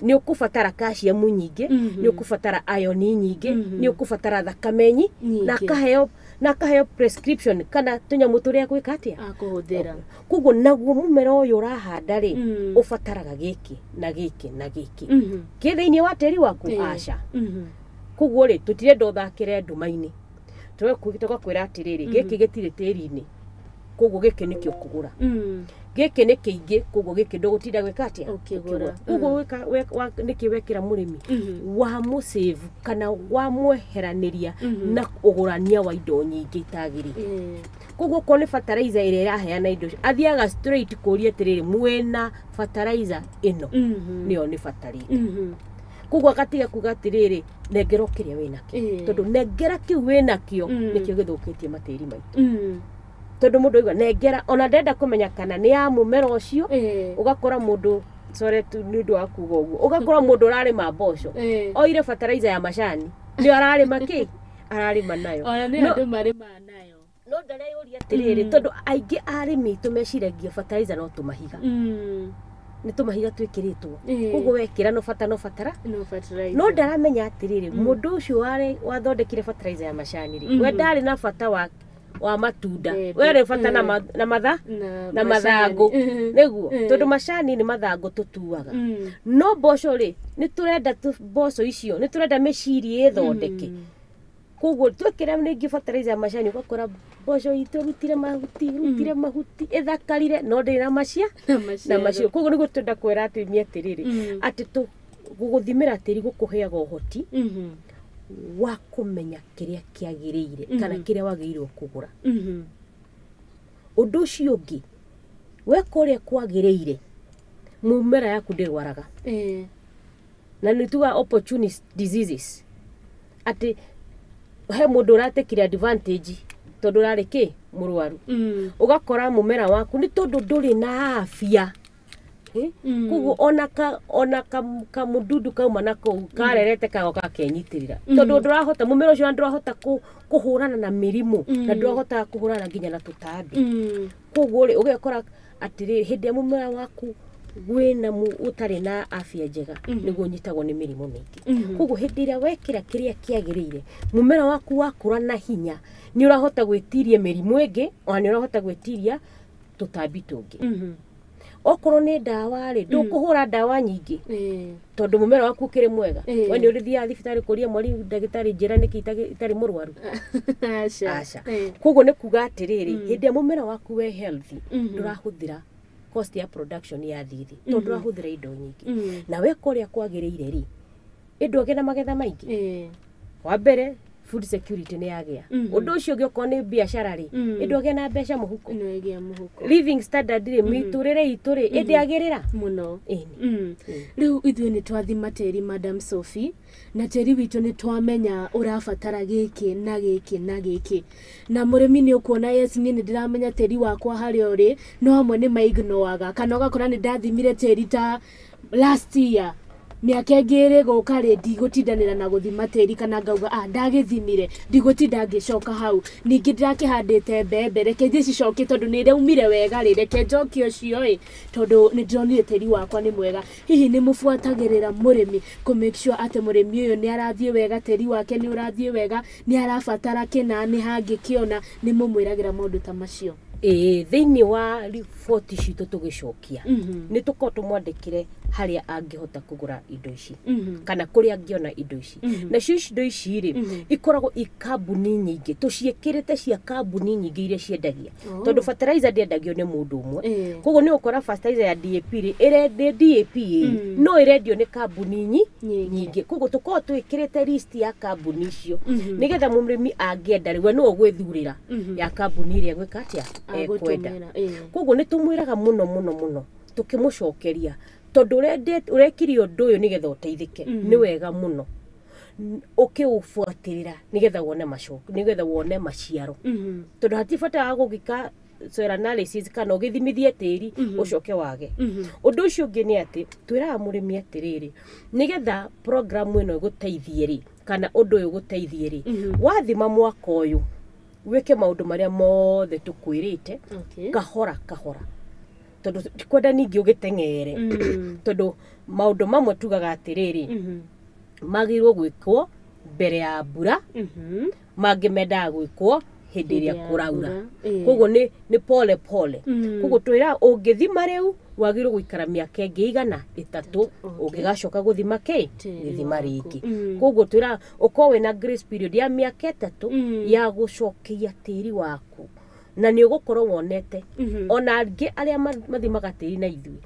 Speaker 2: nĩ ũkũbatara calcium nyingĩ, nĩ ũkũbatara iron nyingĩ, nĩ ũkũbatara thakame
Speaker 1: Nyingĩ.
Speaker 2: na akaheo prescription kana tũnyamũ tũrĩa gwĩka atĩa?
Speaker 1: Akũhũthĩra.
Speaker 2: Koguo naguo mũmera ũyũ ũrahanda rĩ, ũbataraga gĩkĩ na gĩkĩ na gĩkĩ. Kĩ thĩinĩ wa tĩri waku? Aca. Koguo rĩ, tũtirenda ũthakĩre nduma-inĩ. Tũgakwĩra atĩrĩrĩ, gĩkĩ gĩtirĩ tĩri-inĩ, koguo gĩkĩ nĩkĩo ũkũgũra. Gĩkĩ nĩ kĩingĩ, koguo gĩkĩ ndũgũtinda gwĩka atĩa?
Speaker 1: Ũkĩgũra.
Speaker 2: Koguo nĩkĩ wekĩra mũrĩmi? Wamũsave kana wamweheranĩria na ũgũrania wa indo nyingĩ itagĩrĩire. Koguo okorwo nĩ fertilizer ĩrĩa ĩraheana indo, athiaga straight kũria atĩrĩrĩ, mwĩna fertilizer ĩno? Nĩyo nĩ batarĩte. Koguo agatiga kuga atĩrĩrĩ, nengera o kĩrĩa wĩnakĩo, tondũ nengera kĩu wĩnakĩo nĩkĩo gĩthũkĩtie matĩri maitũ. Tondũ mũndũ aigua nengera, ona ndenda kũmenya kana nĩ ya mũmera ũcio, ũgakora mũndũ, sorry tu nĩ ũndũ wa kuga ũguo, ũgakora mũndũ ũrarĩma mboco, oire fertilizer ya macani, nĩyo ararĩma kĩ? Ararĩma nayo.
Speaker 1: Ona nĩ andũ marĩmaga nayo.
Speaker 2: No ndareyũria atĩrĩrĩ, tondũ aingĩ arĩmi tũmeciragia fertilizer no tũmahiga. Nĩ tũmahiga twĩkĩrĩtwo. Koguo wekĩra no bata no batara.
Speaker 1: No
Speaker 2: No ndaramenya atĩrĩrĩ, mũndũ ũcio wathondekire fertilizer ya macani rĩ, we ndarĩ na bata wa matunda, we arĩ bata na na mathangũ, nĩguo, tondũ macani nĩ mathangũ tũtuaga. No mboco rĩ, nĩ tũrenda mboco icio, nĩ tũrenda mĩciri ĩthondeke. Koguo twekĩra rĩngĩ fertilizer ya macani, ũgakora mboco itũ rutire mahuti, ĩthakarire, no ndĩrĩ na macia na macio. Koguo nĩguo twenda kwĩra atumia atĩrĩrĩ, atĩ gũgũthimĩra tĩri gũkũheaga ũhoti wa kũmenya kĩrĩa kĩagĩrĩire kana kĩrĩa wagĩrĩirwo kũgũra. Ũndũ ũcio ũngĩ, weka ũrĩa kwagĩrĩire, mũmera yaku ndĩrwaraga. Na nĩ tugaga opportunist diseases, atĩ he mũndũ ũratekire advantage tondũ ũrarĩ kĩ? Mũrwaru. Ũgakora mũmera waku nĩ tondũ ndũrĩ na afya. Koguo ona kamũndundu kauma na kũu karerete kagoka gakenyitĩrĩra, tondũ ndũrahota, mũmera ũcio ndũrahota kũhũrana na mĩrimũ, na ndũrahota kũhũrana nginya na tũtambi. Koguo rĩ, ũgekora atĩrĩrĩ, hĩndĩ ĩrĩa mũmera waku wĩna ũtarĩ na afya njega, nĩguo ũnyitagwo nĩ mĩrimũ mĩingĩ. Koguo hĩndĩ ĩrĩa wekĩra kĩrĩa kĩagĩrĩire, mũmera waku wakũra na hinya, nĩ ũrahota gwĩtiria mĩrimũ ĩngĩ, ona nĩ ũrahota gwĩtiria tũtambi tũngĩ. Okorwo nĩ ndawa rĩ, ndũkũhũra ndawa nyingĩ, tondũ mũmera waku ũkĩrĩ mwega. We nĩ ũrĩthiaga thibitarĩ kũria mwarimu ndagĩtarĩ njĩra nĩkĩ itarĩ mũrwaru? Aca. Koguo nĩ kuga atĩrĩrĩ, hĩndĩ ĩrĩa mũmera waku we healthy, ndũrahũthĩra cost ya production ya thithi, tondũ ndũrahũthĩra indo nyingĩ. Na weka ũrĩa kwagĩrĩire rĩ, ĩndũ na magetha maingĩ. Wa mbere, food security nĩ yagĩa. Ũndũ ũcio ũngĩ, okorwo nĩ biacara rĩ, ĩndũ agĩa na mbeca mũhuko. Living standard rĩ, mĩtũrĩre itũ rĩ, ĩndĩagĩrĩra
Speaker 1: mũno. Rĩu ithuĩ nĩ twathima tĩri, Madam Sophie, na tĩri witũ nĩ twamenya ũrabatara gĩkĩ na gĩkĩ na gĩkĩ. Na mũrĩmi nĩ ũkuona, yes, niĩ nĩ ndĩramenya tĩri wakwa harĩa ũrĩ, no amwe nĩ maignoaga, kana ũgakora nĩ ndathimire tĩri ta last year, mĩaka ĩngĩ ĩrĩ gũka rĩ, ndigũtindanĩra na gũthima tĩri, kana ngauga ndagĩthimire, ndigũtinda ngĩcoka hau. Ningĩ ndĩrakĩhandĩte mbembe, reke thiĩ cicoke tondũ nĩ iraumire wega rĩ, reke njokie ũcio ĩ, tondũ nĩ ndĩronire tĩri wakwa nĩ mwega. Hihi nĩ mũbuatagĩrĩra mũrĩmi kũ make sure atĩ mũrĩmi ũyũ nĩ arathiĩ wega, tĩri wake nĩ ũrathiĩ wega, nĩ arabatara kĩna, nĩ hangĩkĩona, nĩ mũmwĩragĩra maũndũ ta macio?
Speaker 2: Ĩĩ, thĩinĩ wa riboti citũ tũgĩcokia, nĩ tũkorwo tũmwandĩkĩre harĩa angĩhota kũgũra indo ici, kana kũrĩa angĩona indo ici. Nacio indo ici rĩ, ikoragwo i kambuni nyingĩ, tũciĩkĩrĩte cia kambuni nyingĩ iria ciendagia, tondũ fertilizer ndĩendagio nĩ mũndũ ũmwe. Koguo nĩ ũkora fertilizer ya DAP rĩ, ĩrendio DAP ĩ, no ĩrendio nĩ kambuni nyingĩ. Koguo tũkoragwo twĩkĩrĩte list ya kambuni icio, nĩgetha mũrĩmi angĩenda rĩ, we nĩwe ũgwĩthurĩra ya kambuni ĩrĩa egwĩka atĩa, ekwenda. Koguo nĩ tũmwĩraga mũno mũno mũno tũkĩmũcokeria, tondũ ũrekire ũndũ ũyũ nĩgetha ũteithĩke, nĩ wega mũno ũkĩũbuatĩrĩra nĩgetha wone macokio, nĩgetha wone maciaro, tondũ hatibataga gũgĩka soil analysis kana ũgĩthimithie tĩri ũcoke wage. Ũndũ ũcio ũngĩ nĩ atĩ twĩraga mũrĩmi atĩrĩrĩ, nĩgetha program ĩno ĩgũteithie rĩ, kana ũndũ ũyũ ũgũteithie rĩ, wathima mwaka ũyũ wĩke maũndũ marĩa mothe tũkwĩrĩte kahora kahora, tondũ tikwenda ningĩ ũgĩteng'ere, tondũ maũndũ mamwe tugaga atĩrĩrĩ, magĩrĩirwo gwĩkwo mbere ya mbura, mangĩ mendaga gwĩkwo hĩndĩ ĩrĩa kũraura. Koguo nĩ pole pole. Koguo twĩra ũngĩthima rĩu, wagĩrĩirwo gũikara mĩaka ĩngĩ igana ĩtatũ ũngĩgacoka gũthima kĩ gĩthima rĩngĩ. Koguo twĩra ũkorwo wĩna grace period ya mĩaka 3 ya gũcokia tĩri waku. Na nĩ ũgũkorwo wonete ona angĩ arĩa mathimaga tĩri na ithuĩ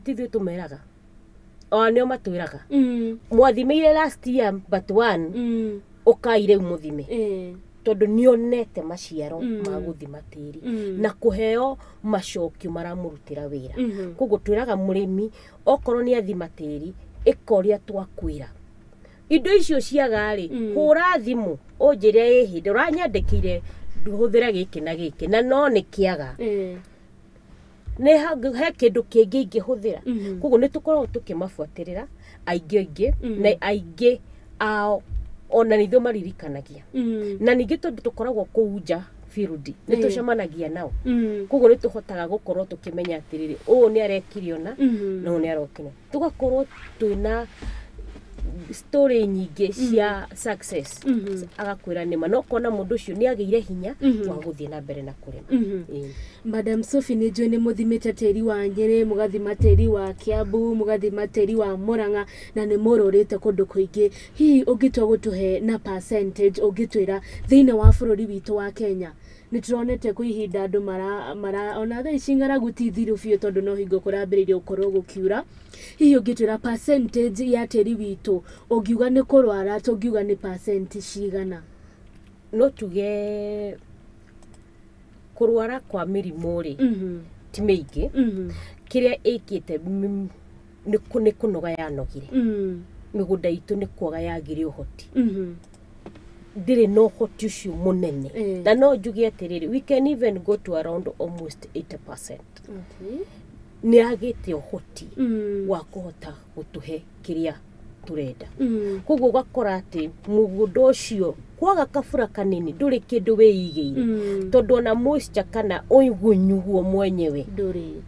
Speaker 2: tithuĩ tũmeraga, ona nĩo matwĩraga mwathimĩire last year but one, ũkai rĩu mũthime, tondũ nĩonete maciaro ma gũthima tĩri na kũheo macokio maramũrutĩra wĩra. Koguo twĩraga mũrĩmi okorwo nĩ athima tĩri, ĩka ũrĩa twakwĩra. Indo icio ciaga-rĩ, hũra thimũ ũnjĩre ĩhĩ ndũranyandĩkĩire hũthĩre gĩkĩ na gĩkĩ na no nĩ kĩaga, nĩ he kĩndũ kĩngĩ ingĩhũthĩra. Koguo nĩ tũkoragwo tũkĩmabuatĩrĩra aingĩ na aingĩ ao ona nĩ ithuĩ maririkanagia. Na ningĩ tondũ tũkoragwo kũu nja field nĩ tũcemanagia nao, koguo nĩ tũhotaga gũkorwo tũkĩmenya atĩrĩrĩ, ũũ nĩ arekire ũna na ũũ nĩ arokire, tũgakorwo twĩna story nyingĩ cia success. Agakwĩra nĩma no kona mũndũ ũcio nĩ agĩire hinya wa gũthiĩ na mbere na kũrĩma.
Speaker 1: Madam Sophie, nĩ njũĩ nĩ mũthimĩte tĩri wa Nyĩrĩ, mũgathima tĩri wa Kiambu, mũgathima tĩri wa Murang'a na nĩ mũrũrĩte kũndũ kũingĩ. Hihi ũngĩtua gũtũhe na percentage, ũngĩtwĩra thĩinĩ wa bũrũri witũ wa Kenya, nĩ tũronete kwĩ ihinda andũ mara ona thaa ici ng'aragu ti thiru biũ tondũ no hingo kũrambĩrĩria gũkorwo gũkiura. Hihi ũngĩtwĩra percentage ya tĩri witũ, ũngiuga nĩ kũrwara, tũngiuga nĩ percent cigana?
Speaker 2: No tuge kũrwara kwa mĩrimũ rĩ, ti mĩingĩ. Kĩrĩa ĩkĩte nĩ kũnoga yanogire. Mĩgũnda itũ nĩ kwaga yagire ũhoti, ndĩrĩ na ũhoti ũcio mũnene. Na no njuge atĩrĩrĩ, we can even go to around almost 80% nĩ agĩte ũhoti wa kũhota gũtũhe kĩrĩa tũrenda. Koguo ũgakora atĩ mũgũnda ũcio kwaga kabura kanini ndũrĩ kĩndũ wĩigĩire, tondũ ona moisture kana ũgunyu guo mwenyewe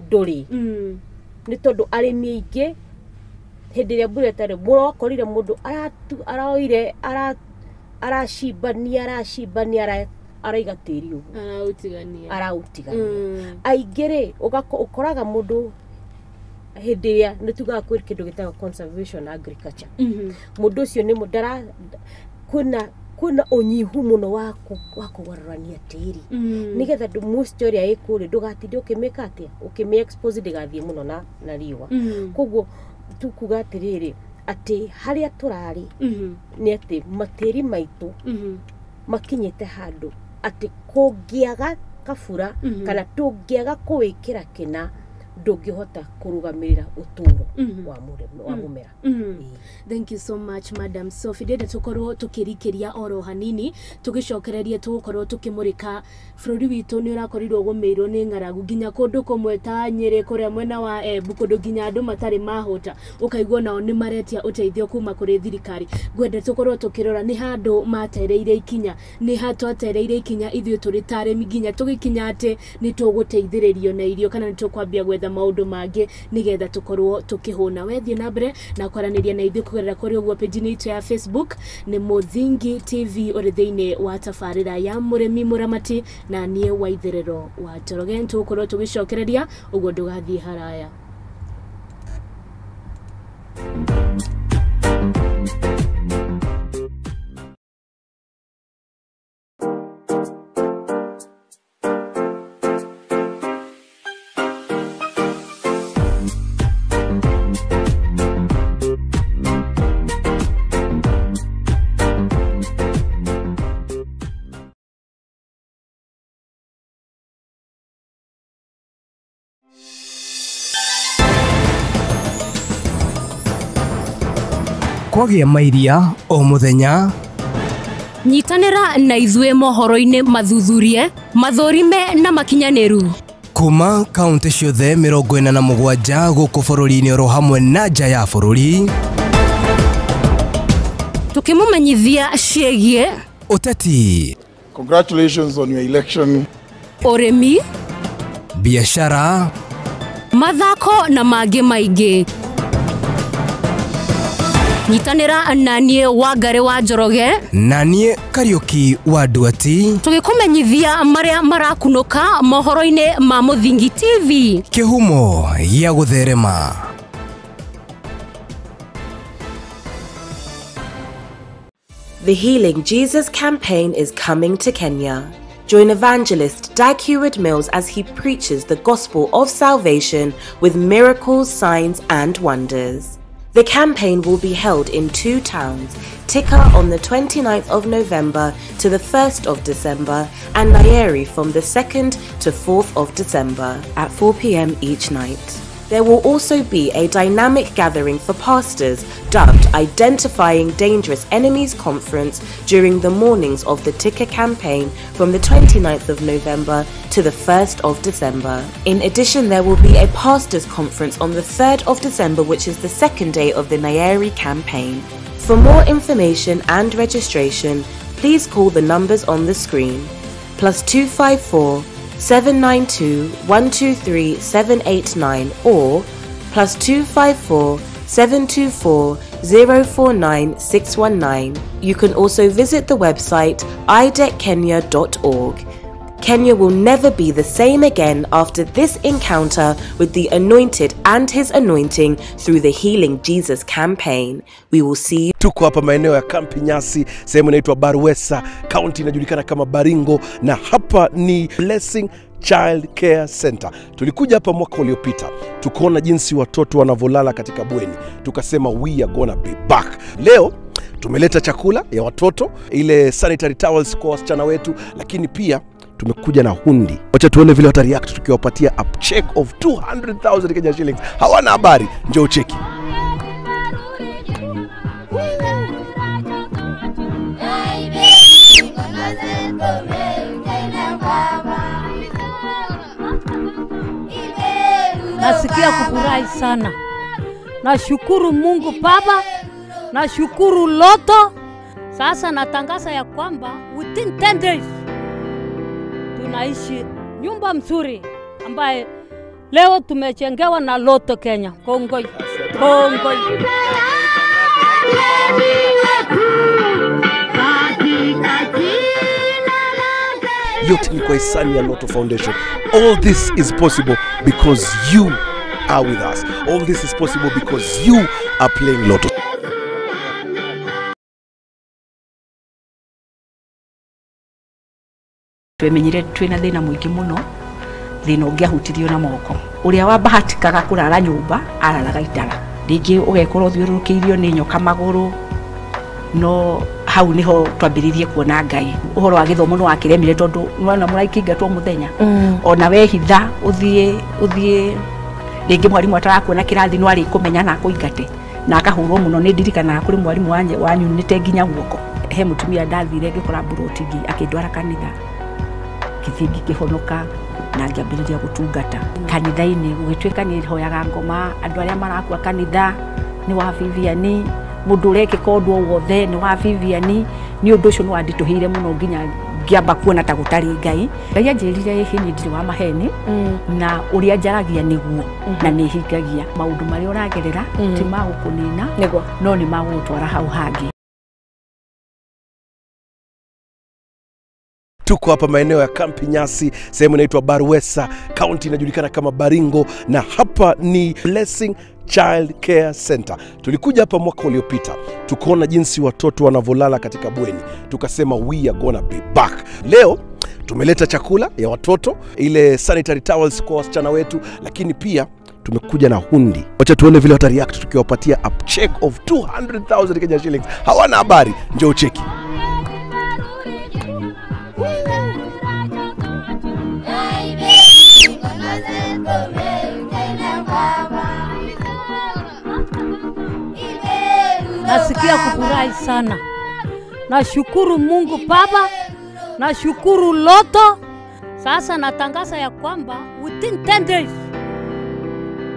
Speaker 2: ndũrĩ. Nĩ tondũ arĩmi aingĩ hĩndĩ ĩrĩa mbura ĩtarĩ, mũrakorire mũndũ araoire aracimbania araiga tĩri ũguo,
Speaker 1: araũtigania,
Speaker 2: araũtigania. Aingĩ rĩ, ũkoraga mũndũ hĩndĩ ĩrĩa nĩ tugaga kwĩ kĩndũ gĩtagwo conservation agriculture, mũndũ ũcio nĩ ndara kwĩna ũnyihu mũno wa kũgarũrania tĩri nĩgetha moisture ĩrĩa ĩ kũrĩa ndũgatinde ũkĩmĩka atĩa, ũkĩmĩ expose ndĩgathiĩ mũno na riũa. Koguo tukuga atĩrĩrĩ, atĩ harĩa tũrarĩ nĩ atĩ matĩri maitũ makinyĩte handũ atĩ kũngĩaga kabura kana tũngĩaga kũwĩkĩra kĩna, ndũngĩhota kũrũgamĩrĩra ũtũro wa mũmera.
Speaker 1: Thank you so much, Madam Sophie. Ndĩrenda tũkorwo tũkĩrikĩria oro hanini tũgĩcokereria tũgũkorwo tũkĩmũrĩka bũrũri witũ nĩ ũrakorirwo gũmĩirwo nĩ ng'aragu nginya kũndũ kũmwe ta Nyĩrĩ kũrĩa mwena wa Embu, kũndũ nginya andũ matarĩ mahũta ũkaigua nao nĩ maretia ũteithio kuma kũrĩ thirikari. Ngwenda tũkorwo tũkĩrora nĩ handũ matereire ikinya, nĩ ha twatereire ikinya ithuĩ tũrĩ ta arĩmi nginya tũgĩkinya atĩ nĩ tũgũteithĩrĩrio na irio kana nĩ tũkwambia gwetha maũndũ mangĩ nĩgetha tũkorwo tũkĩhũna. Wethiĩ na mbere na kwaranĩria na ithuĩ kũgerera kũrĩ ũguo page-inĩ itũ ya Facebook nĩ Mũthingi TV, ũrĩ thĩinĩ wa tabarĩra ya mũrĩmi mũramati na niĩ Waitherero wa Njoroge. Tũgũkorwo tũgĩcokereria ũguo, ndũgathiĩ haraya.
Speaker 3: Kwagĩa mairia o mũthenya.
Speaker 4: Nyitanĩra na ithuĩ mohoro-inĩ mathuthurie, mathũrime na makinyanĩru
Speaker 3: kuma kaunti ciothe 47 gũkũ bũrũri-inĩ oro hamwe na nja ya bũrũri,
Speaker 4: tukĩmũmenyithia ciĩgiĩ
Speaker 3: ũteti,
Speaker 5: Congratulations on your election,
Speaker 4: ũrĩmi,
Speaker 3: biashara,
Speaker 4: mathako na mangĩ maingĩ. Nyitanĩra na niĩ Wangari wa Njoroge
Speaker 3: na niĩ Kariuki wa Nduati,
Speaker 4: tũgĩkũmenyithia marĩa marakunũka mohoro-inĩ ma Mũthingi TV,
Speaker 3: kĩhumo gĩa gũtherema.
Speaker 6: The Healing Jesus campaign is coming to Kenya. Join evangelist Dag Heward-Mills as he preaches the gospel of salvation with miracles, signs, and wonders. The campaign will be held in two towns, Thika on the 29th of November to the 1st of December and Nyeri from the 2nd to 4th of December at 4 p.m. each night. There will also be a dynamic gathering for pastors dubbed Identifying Dangerous Enemies Conference during the mornings of the Thika campaign from the 29th of November to the 1st of December. In addition, there will be a pastors conference on the 3rd of December, which is the second day of the Nyeri campaign. For more information and registration, please call the numbers on the screen. +254 792 123 789 or +254 724 049 619. You can also visit the website ideckenya.org. Kenya will never be the same again after this encounter with the Anointed and his anointing through the Healing Jesus campaign. We will see you.
Speaker 5: Tuko hapa maeneo ya Kampi Nyasi, sehemu inaitwa Barwesa, county inajulikana kama Baringo, na hapa ni Blessing Child Care Center. Tulikuja hapa mwaka uliopita, tukaona jinsi watoto wanavolala katika bweni, tukasema we are gonna be back. Leo tumeleta chakula ya watoto, ile sanitary towels kwa wasichana wetu, lakini pia tumekuja na hundi. Wacha tuone vile wata react tukiwapatia a check of 200,000 Kenya shillings. Hawana habari, njoo cheki.
Speaker 4: Nasikia kufurahi sana. Nashukuru Mungu Baba, nashukuru Lotto. Sasa natangaza ya kwamba within 10 days tunaishi nyumba mzuri ambaye leo tumechengewa na Lotto Kenya. Kongoi. Kongoi.
Speaker 5: Yote ni kwa hisani ya Lotto Foundation. All this is possible because you are with us. All this is possible because you are playing Lotto.
Speaker 7: Twemenyire twina thina mwingi muno, thina ungiahutirio na moko. Uria wabahatikaga kurara nyumba araraga itara, ringi ugekora uthiururukiirio ni nyoka maguru, no hau niho twambiririe kuona Ngai. Uhoro wa githomo no wakiremire tondu nwana muraikingatwo muthenya, ona wehitha uthie ringi mwarimu atarakuona kirathi no ari kumenya na akuingate na akahurwo muno. Ni ndirikanaga kuri mwarimu wanyunite nginya guoko. He mutumia ndathire ngikora mburoti akindwara kanitha, githingi kihonoka na ngiambiriria gutungata kanitha-ini. Gugituika ni hoyaga ngoma, andu aria marakua kanitha ni wa Vivian, mundu urekika undu o wothe ni wa Vivian. Ni undu ucio ni wandituhire muno nginya ngiamba kuona ta gutari Ngai. Ngai anjirire hihi ni ndiri wa maheni, na uria njaragia niguo na ni hingagia. Maundu maria uragerera ti ma gukunina, no ni ma gugutwara hau hangi.
Speaker 5: Tuko hapa maeneo ya Kampi Nyasi, sehemu inaitwa Barwesa, county inajulikana kama Baringo, na hapa ni Blessing Child Care Center. Tulikuja hapa mwaka uliopita, tukaona jinsi watoto wanavolala katika bweni, tukasema we are gonna be back. Leo tumeleta chakula ya watoto, ile sanitary towels kwa wasichana wetu, lakini pia tumekuja na hundi. Wacha tuone vile wata react tukiwapatia a check of 200,000 Kenya shillings. Hawana habari, njoo cheki.
Speaker 4: Nasikia kufurahi sana. Nashukuru Mungu Baba, nashukuru Lotto. Sasa natangaza ya kwamba within 10 days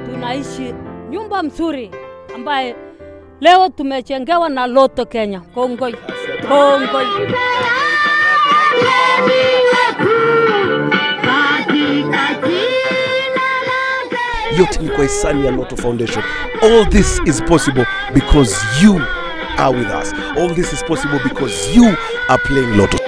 Speaker 4: tunaishi nyumba mzuri ambaye leo tumechengewa na Lotto Kenya. Kongoi. Kongoi.
Speaker 5: Yote ni kwa hisani ya Lotto Foundation. All this is possible because you are with us. All this is possible because you are playing Lotto.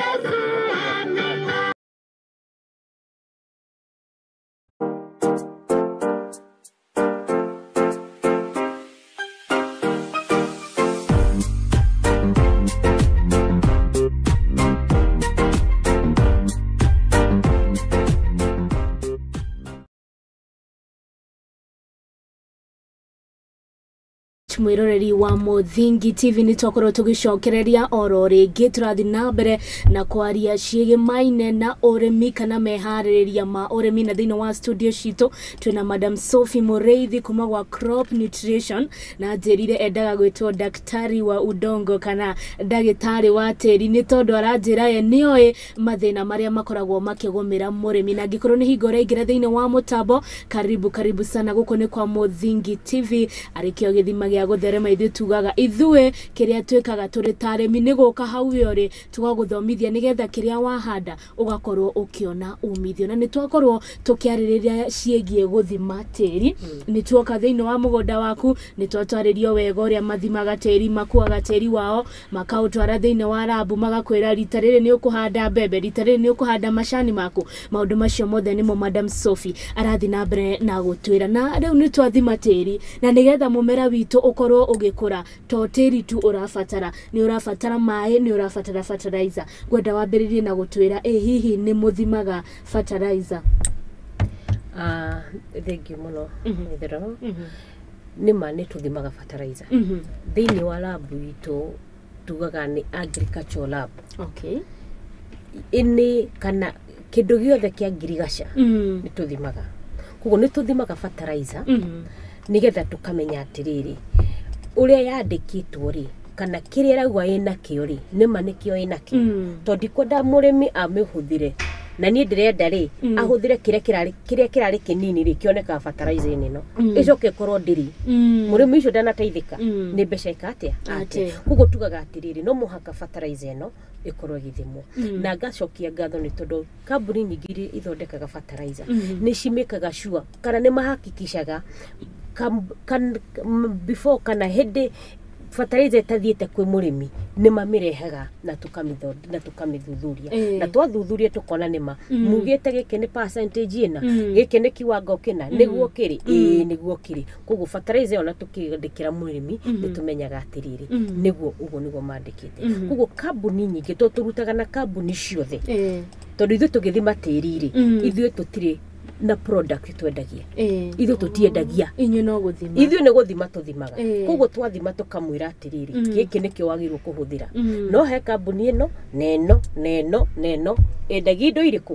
Speaker 1: Mwiroreri wa Muthingi TV nĩ twakorwo tũgĩcokereria oro rĩngĩ tũrathiĩ na mbere na kwaria ciĩgĩmaine na ũrĩmi kana meharĩrĩria ma ũrĩmi na thĩinĩ wa studio citũ twĩna Madam Sophie Mũrĩithi kuma gwa Crop Nutrition na njĩrire endaga gwĩtwo daktari wa udongo kana ndagĩtarĩ wa tĩri nĩ tondũ aranjĩra ye nĩoĩ mathĩna marĩa makoragwo makĩgũmĩra mũrĩmi na angĩkorwo nĩ hingo ũraingĩra thĩinĩ wa mũtambo karibu karibu sana gũkũ nĩ kwa Muthingi TV arĩkĩo gĩthima gĩa gũtherema ithuĩ tugaga ithuĩ kĩrĩa twĩkaga tũrĩ ta arĩmi nĩ gũka hau we ũrĩ tũgagũthomithia nĩgetha kĩrĩa wahanda ũgakorwo ũkĩona umithio na nĩ twakorwo tũkĩarĩrĩria ciĩgiĩ gũthima tĩri nĩ tuoka thĩinĩ wa mũgũnda waku nĩ twatwarĩrio wega ũrĩa mathimaga tĩri makuaga tĩri wao makaũtwara thĩinĩ wa rabu magakwĩra rita rĩrĩ nĩ ũkũhanda mbembe rita rĩrĩ nĩ ũkũhanda macani maku maũndũ macio mothe nĩmo Madam Sophie arathiĩ na mbere na gũtwĩra na rĩu nĩ twathima tĩri na nĩgetha mũmera witũ ũkorwo ũgĩkũra to tĩri tu ũrabatara nĩ ũrabatara maĩ nĩ ũrabatara fertilizer ngwenda wambĩrĩrie na gũtwĩra ĩ hihi nĩ mũthimaga fertilizer.
Speaker 2: Thank you mũno Ithero. Nĩ ma nĩ tũthimaga fertilizer thĩinĩ wa lab itũ tugaga nĩ agricultural lab.
Speaker 1: Okay.
Speaker 2: Ĩnĩ kana kĩndũ gĩothe kĩa ngirigaca nĩ tũthimaga koguo nĩ tũthimaga fertilizer nĩgetha tũkamenya atĩrĩrĩ ũrĩa yandĩkĩtwo rĩ kana kĩrĩa ĩrauga ĩnakĩo rĩ nĩma nĩkĩo ĩnakĩo tondũ ndikwenda mũrĩmi amĩhũthĩre na niĩ ndĩrenda rĩ ahũthĩre kĩrĩa kĩrarĩ kĩnini rĩ kĩonekaga fertilizer-inĩ ĩno ĩcoke ĩkorwo ndĩrĩ mũrĩmi ũcio ndanateithĩka nĩ mbeca ĩka atĩa ate koguo tugaga atĩrĩrĩ no mũhaka fertilizer ĩno ĩkorwo ĩgĩthimwo na ngacokia ngatho nĩ tondũ kambuni nyingĩ iria ithondekaga fertilizer nĩ cimĩkaga sure kana nĩ mahakikishaga before kana hĩndĩ fertilizer ĩtathiĩte kwĩ mũrĩmi nĩ mamĩrehaga na tũkamĩthuthuria na twathuthuria tũkona nĩma mugĩte gĩkĩ nĩ percentage ĩna gĩkĩ nĩ kiwango kĩna nĩguo kĩrĩ ĩĩ nĩguo kĩrĩ koguo fertilizer ona tũkĩandĩkĩra mũrĩmi nĩ tũmenyaga atĩrĩrĩ nĩguo ũguo nĩguo mandĩkĩte koguo kambuni nyingĩ to tũrutaga na kambuni ciothe tondũ ithuĩ tũgĩthima tĩri rĩ ithuĩ tũtirĩ na product twendagia ithuĩ tũtiendagia
Speaker 1: inyuĩ no gũthima
Speaker 2: ithuĩ nĩ gũthima tũthimaga koguo twathima tũkamwĩra atĩrĩrĩ gĩkĩ nĩkĩo wagĩrĩirwo kũhũthĩra no he kambuni ĩno na ĩno na ĩno na ĩno endagia indo irĩkũ